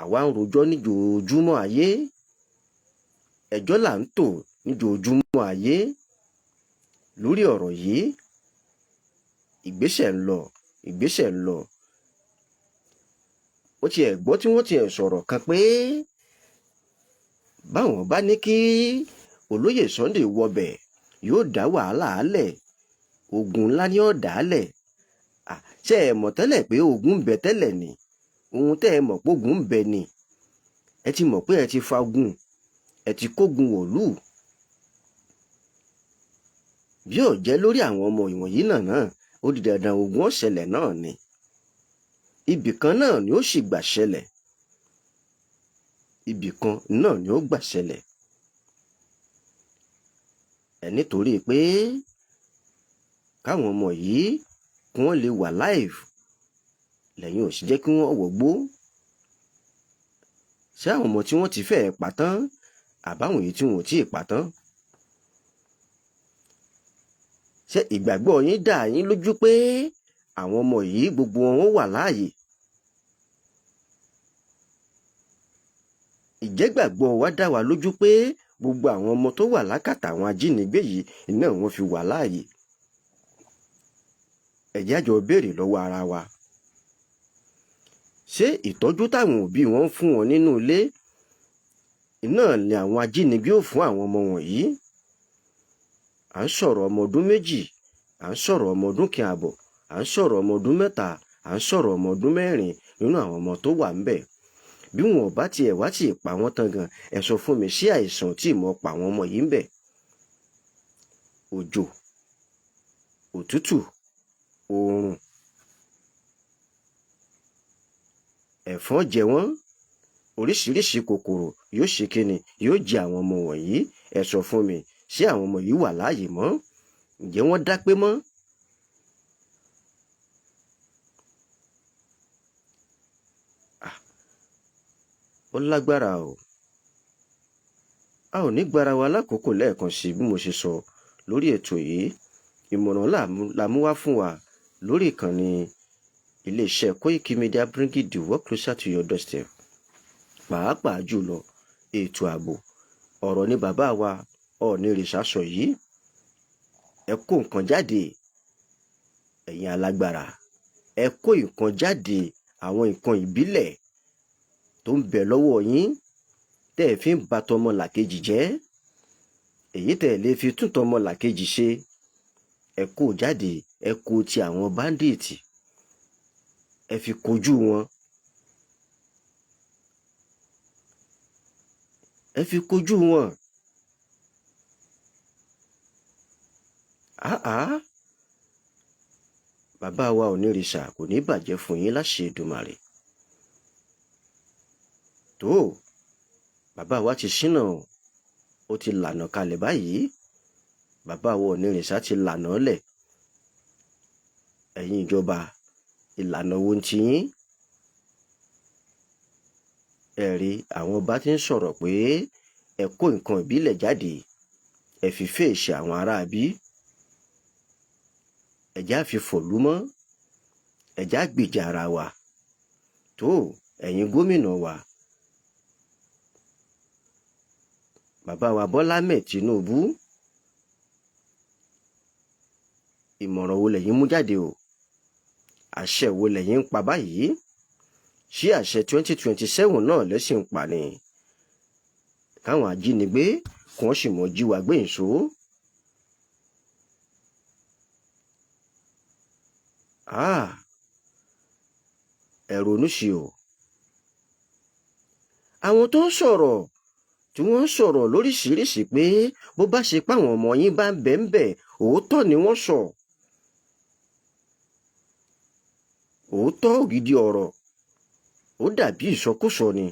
àwa ń rojọ́ níjoojúmọ́ ayé, ẹjọ́ là ń tò níjoojúmọ́ ayé lórí ọ̀rọ̀ yìí. Ìgbésẹ̀ ń lọ, ìgbésẹ̀ ń lọ. Ó ti ẹ̀ gbọ́ tí wọ́n ti ẹ̀ sọ̀rọ̀ kan pé báwọn bá ní kí olóyè Sunday wọbẹ̀ yóò dá wàhálà álẹ̀, ogun ńlá ni ó dá álẹ̀. Ṣé ẹ mọ̀ tẹ́lẹ̀ pé ogun ń bẹ tẹ́lẹ̀ ni? Ohun tẹ́ ẹ mọ̀ pé ogun ń bẹ ni. Ẹ ti mọ̀ pé ẹ ti fagun, ẹ ti kógun wọ̀lú. Bí ò jẹ́ lórí àwọn ọmọ ìwọ̀nyí náà, ó di dandan ogun ó ṣẹlẹ̀ náà ni. Ibì kan náà ni ó sì gbà ṣẹlẹ̀. Ibì kan náà ni ó gbà ṣẹlẹ̀. Ẹ nítorí pé káwọn ọmọ yìí kí wọ́n lè wà live lẹ́yìn ò sì jẹ́ kí wọ́n wọgbó. Ṣé àwọn ọmọ tí wọ́n ti fẹ́ pa tán àbáwọn èyí tí wọn ò tí ì pa tán? Ṣé ìgbàgbọ́ yín dà yín lójú pé àwọn ọmọ yìí gbogbo wọn wà láàyè? Ìjẹ́gbàgbọ́ wa dá wa lójú pé gbogbo àwọn ọmọ tó wà lákàtà àwọn ajínigbé yìí náà wọ́n fi wà láàyè. Ẹ jẹ́ á jọ béèrè lọ́wọ́ ara wa. Ṣé ìtọ́jú táwọn òbí wọn ń fún wọn nínú ilé náà ni àwọn ajínigbé ò fún àwọn ọmọ wọ̀nyí? À ń sọ̀rọ̀ ọmọ ọdún 2, à ń sọ̀rọ̀ ọmọ ọdún 1.5, à ń sọ̀rọ̀ ọmọ ọdún 3, à ń sọ̀rọ̀ ọmọ ọdún 4 nínú àwọn ọmọ tó wà ńbẹ̀. Bí wọn ò bá tiẹ̀ wá tí ì pa wọ́n tán gan, ẹ sọ fún mi, ṣé àìsàn tí mọ̀ pa àwọn ọmọ yìí ńbẹ̀? Òjò, òtútù, oòrùn, ẹ̀fọn jẹ wọ́n, oríṣiríṣi kòkòrò yóò ṣe kíni, yóò jẹ àwọn ọmọ wọ̀nyí. Ẹ sọ fún mi, ṣé àwọn ọmọ yìí wà láàyè mọ́? Ǹjẹ́ wọ́n dá pé mọ́? Ó lágbára o. A ò ní gbára wa lákòókò lẹ́ẹ̀kan sí bí mo ṣe sọ lórí ètò yìí. Ìmọ̀ràn la mú wá fún wa lórí ìkànnì iléeṣẹ́ Koiki Media, bringing the work closer to your doorstep. Pàápàá jùlọ ètò ààbò, ọ̀rọ̀ ni bàbá wa Ọọ̀nirìṣà sọ yìí. Ẹ kó nǹkan jáde, ẹ̀yin alágbára. Ẹ kó nǹkan jáde, àwọn nǹkan ìbílẹ̀ tó ń bẹ lọ́wọ́ yín tẹ́ ẹ fi ń ba tọmọ làkejì jẹ́, èyí tẹ́ ẹ lè fi tún tọmọ làkejì ṣe. Ẹ kó jáde, ẹ kó ti àwọn báńdíìtì, ẹ fi kojú wọn. Ẹ fi kojú wọn. Àá bàbá wa Onírìṣà, kò ní bàjẹ́ fún yín láṣẹ Èdùmàrè. Tó bàbá wa ti ṣínà, ó ti lànà kalẹ̀ báyìí. Bàbá wa Onírìṣà ti lànà lẹ̀. Ẹ̀yin ìjọba, ìlànà wo ń ti yín? Ẹ̀rí àwọn ọba ti ń sọ̀rọ̀ pé ẹ kó nǹkan ìbílẹ̀ jáde, ẹ fi fèsì àwọn aráabí, ẹ̀já fi fòlú mọ́, ẹ̀já gbèjà ara wa. Tó ẹ̀yin gómìnà wa, bàbá wa Bọ́lá Ahmed Tinubu, ìmọ̀ràn wo lẹ̀yin mú jáde o? Àṣẹ wo lẹ̀yin ń pa báyìí? Ṣé àṣẹ 2027 náà lẹ́sìn ń pa ni? Káwọn ajínigbé kí wọ́n sì mọ̀ jí wa gbé ìṣó. Ẹ ronú sí o. Àwọn tó ń sọ̀rọ̀ tí wọ́n ń sọ̀rọ̀ lóríṣiríṣi pé bó bá ṣe páwọn ọmọ yín bá ń bẹ̀ ń bẹ̀, òótọ́ ni wọ́n sọ. Òótọ́ ògidì ọ̀rọ̀ ó dàbí ìsọkúsọ ni.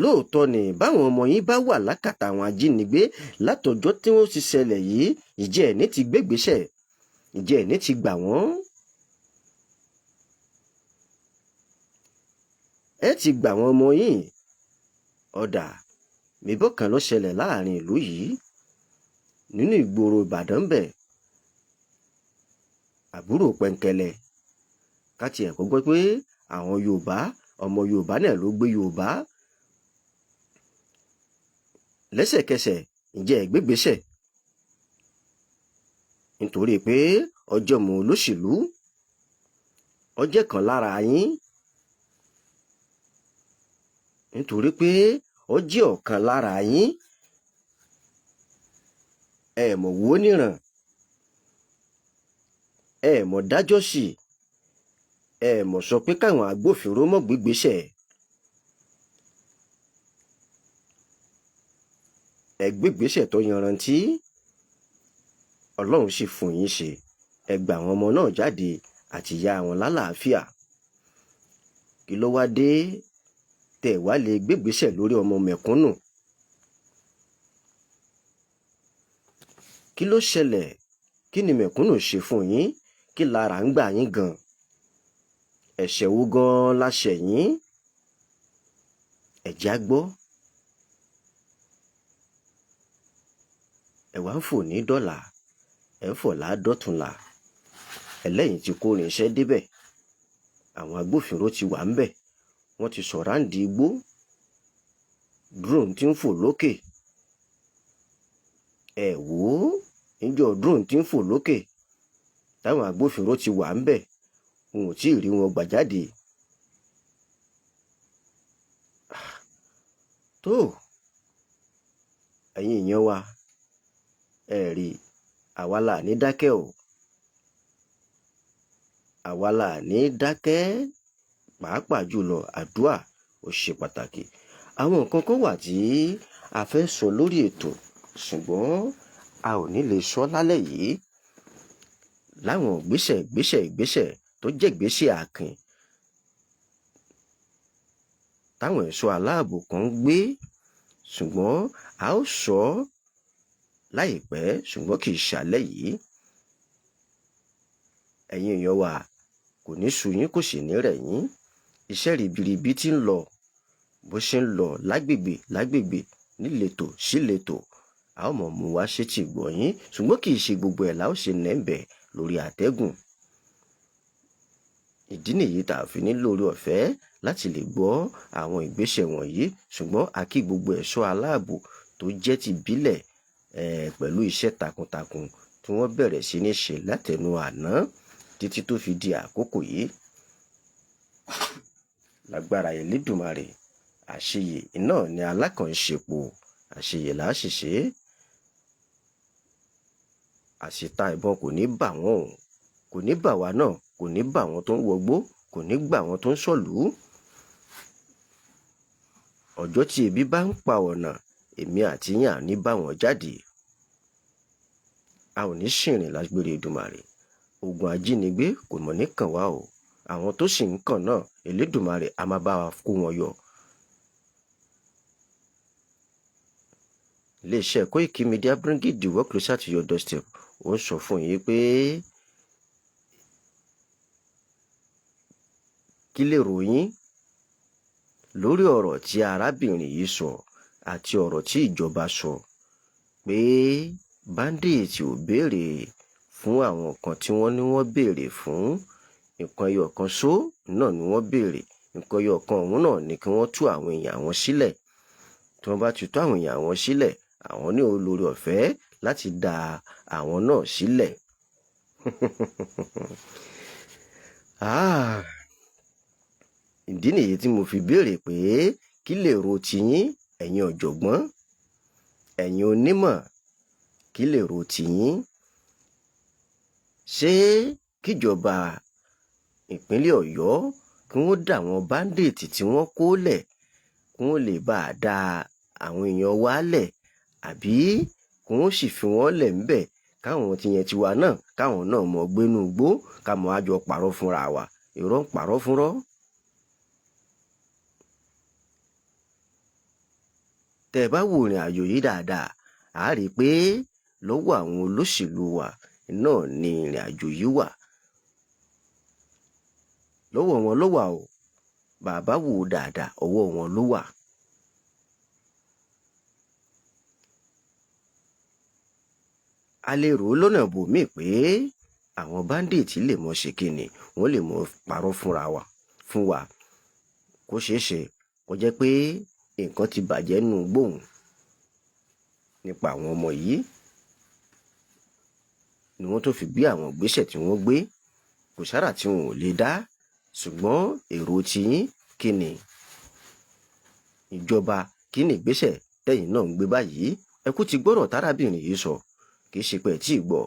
Lóòótọ́ ni báwọn ọmọ yín bá wà lákàtà àwọn ajínigbé látọjọ́ tí wọ́n ti ṣẹlẹ̀ yìí, ìjẹ́ ẹ̀ní ti gbégbèsẹ̀, ìjẹ́ ẹ̀ní ti gbà wọ́n. Ẹ ti gbà wọ́n ọmọ yín. Ọ̀dà mìbọn kan ló ṣẹlẹ̀ láàrin ìlú yìí nínú ìgboro Ìbàdàn bẹ̀. Àbúrò Pẹ̀ǹkẹ̀lẹ̀, ká tiẹ̀ kó gbọ́ pé àwọn Yorùbá, ọmọ Yorùbá náà ló gbé Yorùbá. Lẹ́sẹ̀kẹsẹ̀ ǹjẹ́ ẹ gbégbèsẹ̀? Nítorí pé ọjọ́ mọ olóṣèlú, ọjẹ́ kan lára yín. Nítorí pé ó jẹ́ ọ̀kan lára yín. Ẹ mọ̀ wó níran, ẹ mọ̀ dájọ́ sí, ẹ mọ̀ sọ pé káwọn agbófinró mọ̀ gbégbèsẹ̀. Ẹ gbégbèsẹ̀ tó yanrantí, Ọlọ́run sì fún yín ṣe. Ẹ gbà àwọn ọmọ náà jáde àti ìyá wọn lálàáfíà. Kí ló wá dé tẹ̀ wá lè gbégbèsẹ̀ lórí ọmọ mẹ̀kúnnù? Kí ló ṣẹlẹ̀? Kí ni mẹ̀kúnnù ṣe fún yín? Kí lára ń gbà yín gan? Ẹ̀ṣẹ̀ wo gan la ṣẹ̀ yín? Ẹ̀jẹ̀ á gbọ́. Ẹ wá ń fò ní dọ́là, ẹ ń fò ládọ́túnla. Ẹlẹ́yìn tí kó irinṣẹ́ débẹ̀, àwọn agbófinró ti wà ńbẹ̀, wọ́n ti sọ̀ráǹdì igbó, drone ti ń fò lókè. Ẹ wò ó, níjọ́ drone ti ń fò lókè táwọn agbófinró ti wà ńbẹ̀, wọn ò tí ì rí wọn gbà jáde. Tó ẹ̀yin èèyàn wa, ẹ rí, àwa là ní dákẹ́ o. Àwa là ní dákẹ́, pàápàá jùlọ àdúà ó ṣe pàtàkì. Àwọn nǹkan kan wà tí a fẹ́ sọ lórí ètò, ṣùgbọ́n a ò ní lè sọ lálẹ́ yìí. Láwọn ìgbésẹ̀ ìgbésẹ̀ ìgbésẹ̀ tó jẹ́ ìgbésẹ̀ àkìn táwọn ẹ̀ṣọ́ aláàbò kan ń gbé, ṣùgbọ́n a ó sọ láìpẹ́, ṣùgbọ́n kì í ṣàlẹ́ yìí. Ẹ̀yin èèyàn wa, kò ní sú yín, kò sì ní rẹ̀ yín. Iṣẹ́ ribiribi tí ń lọ, bó ṣe ń lọ lágbègbè lágbègbè, níletò síletò, a ó mọ̀ mú wá sétí gbọ̀ yín, ṣùgbọ́n kì í ṣe gbogbo ẹ̀ la ó ṣe nẹ́ẹ̀bẹ̀ lórí àtẹ́gùn. Ìdí nìyí tá a fi nílò oore ọ̀fẹ́ láti lè gbọ́ àwọn ìgbésẹ̀ wọ̀nyí, ṣùgbọ́n a kí gbogbo ẹ̀ṣọ́ aláàbò tó jẹ́ ti ìbílẹ̀ pẹ̀lú iṣẹ́ takuntakun tí wọ́n bẹ̀rẹ̀ sí ní ṣe látẹnu àná títí tó fi di àkókò yìí. Lágbára Elédùmarè, àṣeyè náà ni alákànṣepọ̀, àṣeyè là á sì ṣe. Àṣìta ìbọn kò ní bà wọ́n o, kò ní bà wá náà, kò ní bà wọ́n tó ń wọgbó, kò ní gbà wọ́n tó ń sọ̀lú. Ọjọ́ tí ebi bá ń pa ọ̀nà, èmi àti yín à ní bá wọn jáde. A ò ní ṣìrìn lágbére Èdùmàrè. Ogun ajínigbé kò mọ̀ ní kàn wá o. Àwọn tó sì ń kàn náà, Elédùmarè a máa bá wa kó wọn yọ. Iléeṣẹ́ Koiki Media bringing the work closer to your doorstep ó ń sọ fún yín pé kí lè ròyìn lórí ọ̀rọ̀ tí arábìnrin yìí sọ àti ọ̀rọ̀ tí ìjọba sọ pé bandits ò béèrè fún àwọn nǹkan tí wọ́n ní wọ́n béèrè fún. Nǹkan ẹyọ kan ṣó náà ni wọ́n béèrè. Nǹkan ẹyọ kan ọ̀hún náà ni kí wọ́n tú àwọn èèyàn àwọn sílẹ̀. Tí wọ́n bá ti tú àwọn èèyàn àwọn sílẹ̀, àwọn ní olórí ọ̀fẹ́ láti dá àwọn náà sílẹ̀. Ìdí nìyí tí mo fi béèrè pé kí lè ro tiyín, ẹ̀yin ọ̀jọ̀gbọ́n, ẹ̀yin onímọ̀, kí lè ro tiyín? Ṣé kíjọba ìpínlẹ̀ Ọ̀yọ́ kí wọ́n dá àwọn báńdíìtì tí wọ́n kó lẹ̀ kí wọ́n lè bá a dá àwọn èèyàn wa lẹ̀, àbí kí wọ́n sì fi wọ́n lẹ̀ ńbẹ̀ káwọn tiyẹn tiwa náà káwọn náà mọ̀ gbénú igbó ká mọ̀ àjọ pàrọ̀ fúnra wa? Irọ́ ń pàrọ̀ fúnrọ́. Tẹ́ ẹ bá wo ìrìn àjò yìí dáadáa, a rí i pé lọ́wọ́ àwọn olóṣèlú wa náà ni ìrìn àjò yìí wà. Lọ́wọ́ wọn ló wà o. Bàbá wò ó dáadáa, ọwọ́ wọn ló wà. A lè rò ó lọ́nà bòmíì pé àwọn báńdíìtì lè mọ ṣe kíni, wọ́n lè mọ parọ́ fúnra wa fún wa. Kó ṣeé ṣe kó jẹ́ pé nǹkan ti bàjẹ́ nù gbóhùn nípa àwọn ọmọ yìí ni wọ́n tó fi gbé àwọn ìgbésẹ̀ tí wọ́n gbé. Kò sára tí wọn ò lè dá, ṣùgbọ́n èrò tiyín kí ni? Ìjọba kí ni ìgbésẹ̀ tẹ̀yin náà ń gbé báyìí? Ẹ kú ti gbọ́rọ̀ tárábìnrin yìí sọ, kì í ṣe pé ẹ tí ì gbọ́.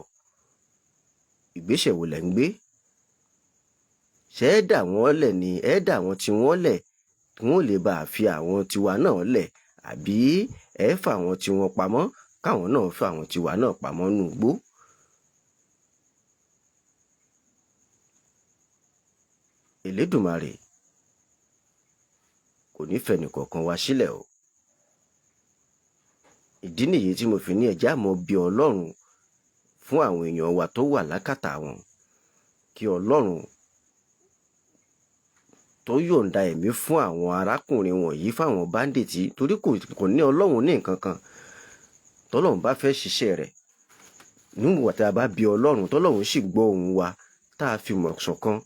Ìgbésẹ̀ wo lẹ̀ ń gbé? Ṣé ẹ dà wọ́n lẹ̀ ni? Ẹ dà wọ́n tí wọ́n lẹ̀ kí wọ́n lè bá a fi àwọn tiwa náà lẹ̀, àbí ẹ fà wọ́n tí wọ́n pamọ́ káwọn náà fà wọ́n tiwa náà pamọ́ nù gbó? Elédùmarè kò ní fẹnìkọ̀ọ̀kan wa sílẹ̀ o. Ìdí nìyí tí mo fi ní ẹ̀já mọ́ bí Ọlọ́run fún àwọn èèyàn wa tó wà lákàtà wọn, kí Ọlọ́run tó yọ̀ǹda ẹ̀mí fún àwọn arákùnrin wọ̀nyí fáwọn báńdíìtì, torí kò ní Ọlọ́run ní nǹkan kan. Tọ́lọ́run bá fẹ́ ṣiṣẹ́ rẹ̀, níwọ̀n tí a bá bí Ọlọ́run, tọ́lọ́run sì gbọ́ ohùn wa tá a fi mọ̀ ṣọ̀kan,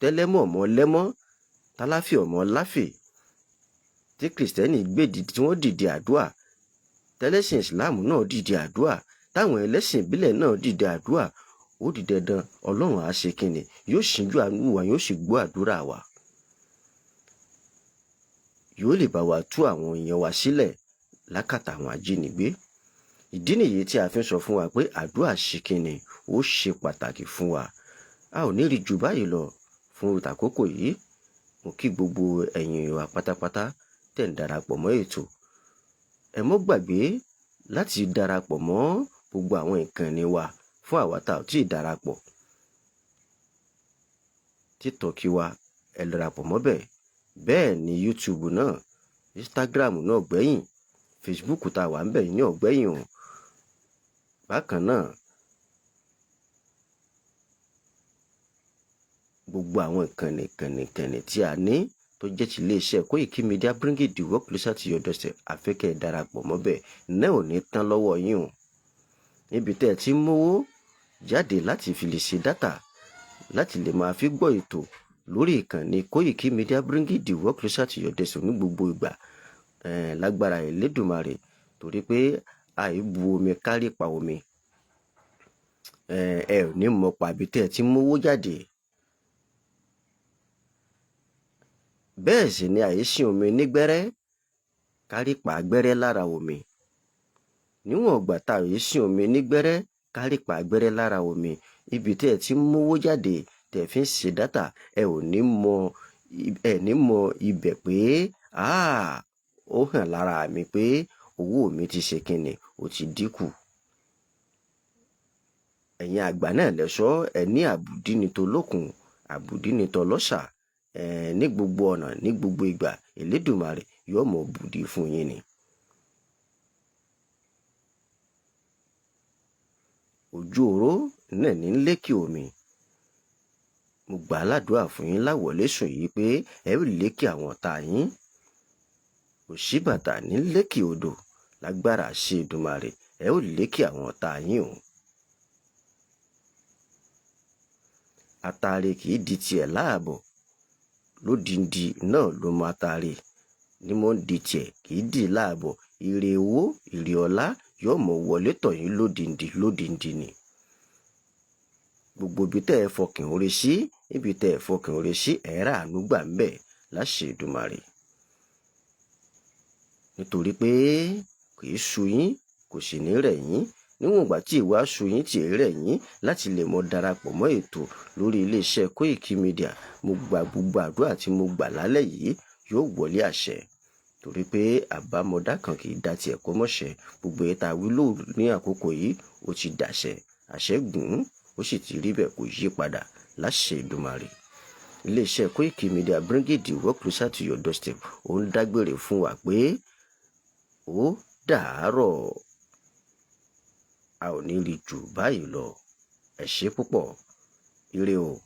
tẹ́lẹ́mọ̀ mọ́ lẹ́mọ́, táláfì ọmọ láfì, tí kìrìsìtẹ́nì gbèdì tí wọ́n dìde àdúà, tẹ́lẹ́sìn ìsìláàmù náà dìde àdúà, táwọn ẹlẹ́sìn ìbílẹ̀ náà dìde àdúà, ó di dandan Ọlọ́run á ṣe kíni, yóò ṣíjú àánú wa, yóò sì gbọ́ àdúrà wa, yóò lè bá wa tú àwọn èèyàn wa sílẹ̀ lákàtà àwọn ajínigbé. Ìdí nìyí tí a fi ń sọ fún wa pé àdúrà ṣe kíni, ó ṣe pàtàkì fún wa. A ò ní rí ju báyìí lọ fún ìtàkókò yìí. Mo kí gbogbo ẹ̀yin wa pátápátá tẹ̀ ń darapọ̀ mọ́ ètò. Ẹ mọ́ gbàgbé láti darapọ̀ mọ́ gbogbo àwọn ìkànnì wa fún àwa tá ò tí ì darapọ̀. TikTok wa, ẹ darapọ̀ mọ́ bẹ́ẹ̀. Bẹ́ẹ̀ ni YouTube náà, Instagram náà gbẹ̀yìn, Facebook tá a wà ń bẹ̀ ní ọ̀gbẹ́yìn o. Bákan náà, gbogbo àwọn ìkànnì ìkànnì ìkànnì tí a ní tó jẹ́ ti iléeṣẹ́ Koiki Media bringing the work closer to your doorstep, àfẹ́ kẹ́ ẹ darapọ̀ mọ́ bẹ́ẹ̀ náà ò ní tán lọ́wọ́ yín o. Níbi tẹ́ ẹ ti ń mówó jáde láti fi lè ṣe dátà láti lè máa fi gbọ́ ètò lórí ìkànnì Koiki Media bringing the work closer to your doorstep ní gbogbo ìgbà, lágbára Elédùmarè, torí pé àìbu omi kárí pa omi. Ẹ ò ní mọ̀ pàbí tẹ́ ẹ ti ń mówó jáde. Bẹ́ẹ̀ sì ni àìsí omi nígbẹ́rẹ́ kárí pa gbẹ́rẹ́ lára omi. Níwọ̀n ìgbà tá àìsí omi nígbẹ́rẹ́ kárí pa gbẹ́rẹ́ lára omi, ibi tẹ́ ẹ ti ń mówó jáde tẹ́ ẹ fi ń ṣe dátà, ẹ ò ní mọ̀, ẹ ní mọ̀ ibẹ̀ pé ó hàn lára mi pé owó mi ti ṣe kíni, ó ti dínkù. Ẹ̀yin àgbà náà lẹ́sọ́ ẹ ní àbùdí ni tolókun, àbùdí ni tọlọ́ṣà. Ní gbogbo ọ̀nà, ní gbogbo ìgbà, Elédùmarè yóò mọ̀ bùdí fún yín ni. Ojú oró náà ní lékè omi. Mo gbà á ládùúrà fún yín láwọlé sùn yìí pé ẹ ó lékè àwọn ọ̀tá yín. Òṣíbàtà ní lékè odò, lágbára àṣẹ Èdùmàrè ẹ ó lékè àwọn ọ̀tá yín o. Atare kì í di tiẹ̀ láàbọ̀, lódindi náà ló mọ atare ní mò ń di tiẹ̀ kì í dì láàbọ̀. Ire owó, ire ọlá yóò mọ̀ wọlé tọ̀ yín lódindi lódindi ni. Gbogbo ibi tẹ́ ẹ fọkàn oore sí, ibi tẹ́ ẹ fọkàn oore sí, ẹ rà àánú gbà ń bẹ̀ láṣẹ Èdùmàrè. Nítorí pé kì í sú yín, kò sì ní rẹ̀ yín. Níwọ̀n ìgbà tí ìwà sú yín tí ì rẹ̀ yín láti lè mọ darapọ̀ mọ́ ètò lórí iléeṣẹ́ Koiki Media, mo gba gbogbo àdúrà tí mo gbà lálẹ́ yìí yóò wọlé àṣẹ. Torí pé àbámọ̀dá kan kì í dá tiẹ̀ kó mọ̀ṣẹ́. Gbogbo èyí tá a wí lóru ní àkókò yìí ó ti dàṣẹ, àṣẹ gùn ún, ó sì ti rí bẹ́ẹ̀, kò yí padà láṣẹ Èdùmàrè. Iléeṣẹ́ Koiki Media, bringing the work closer to your doorstep, ó ń dágbére fún wa pé ó dàárọ̀, a ò ní rí jù báyìí lọ. Ẹ ṣé púpọ̀, ire o.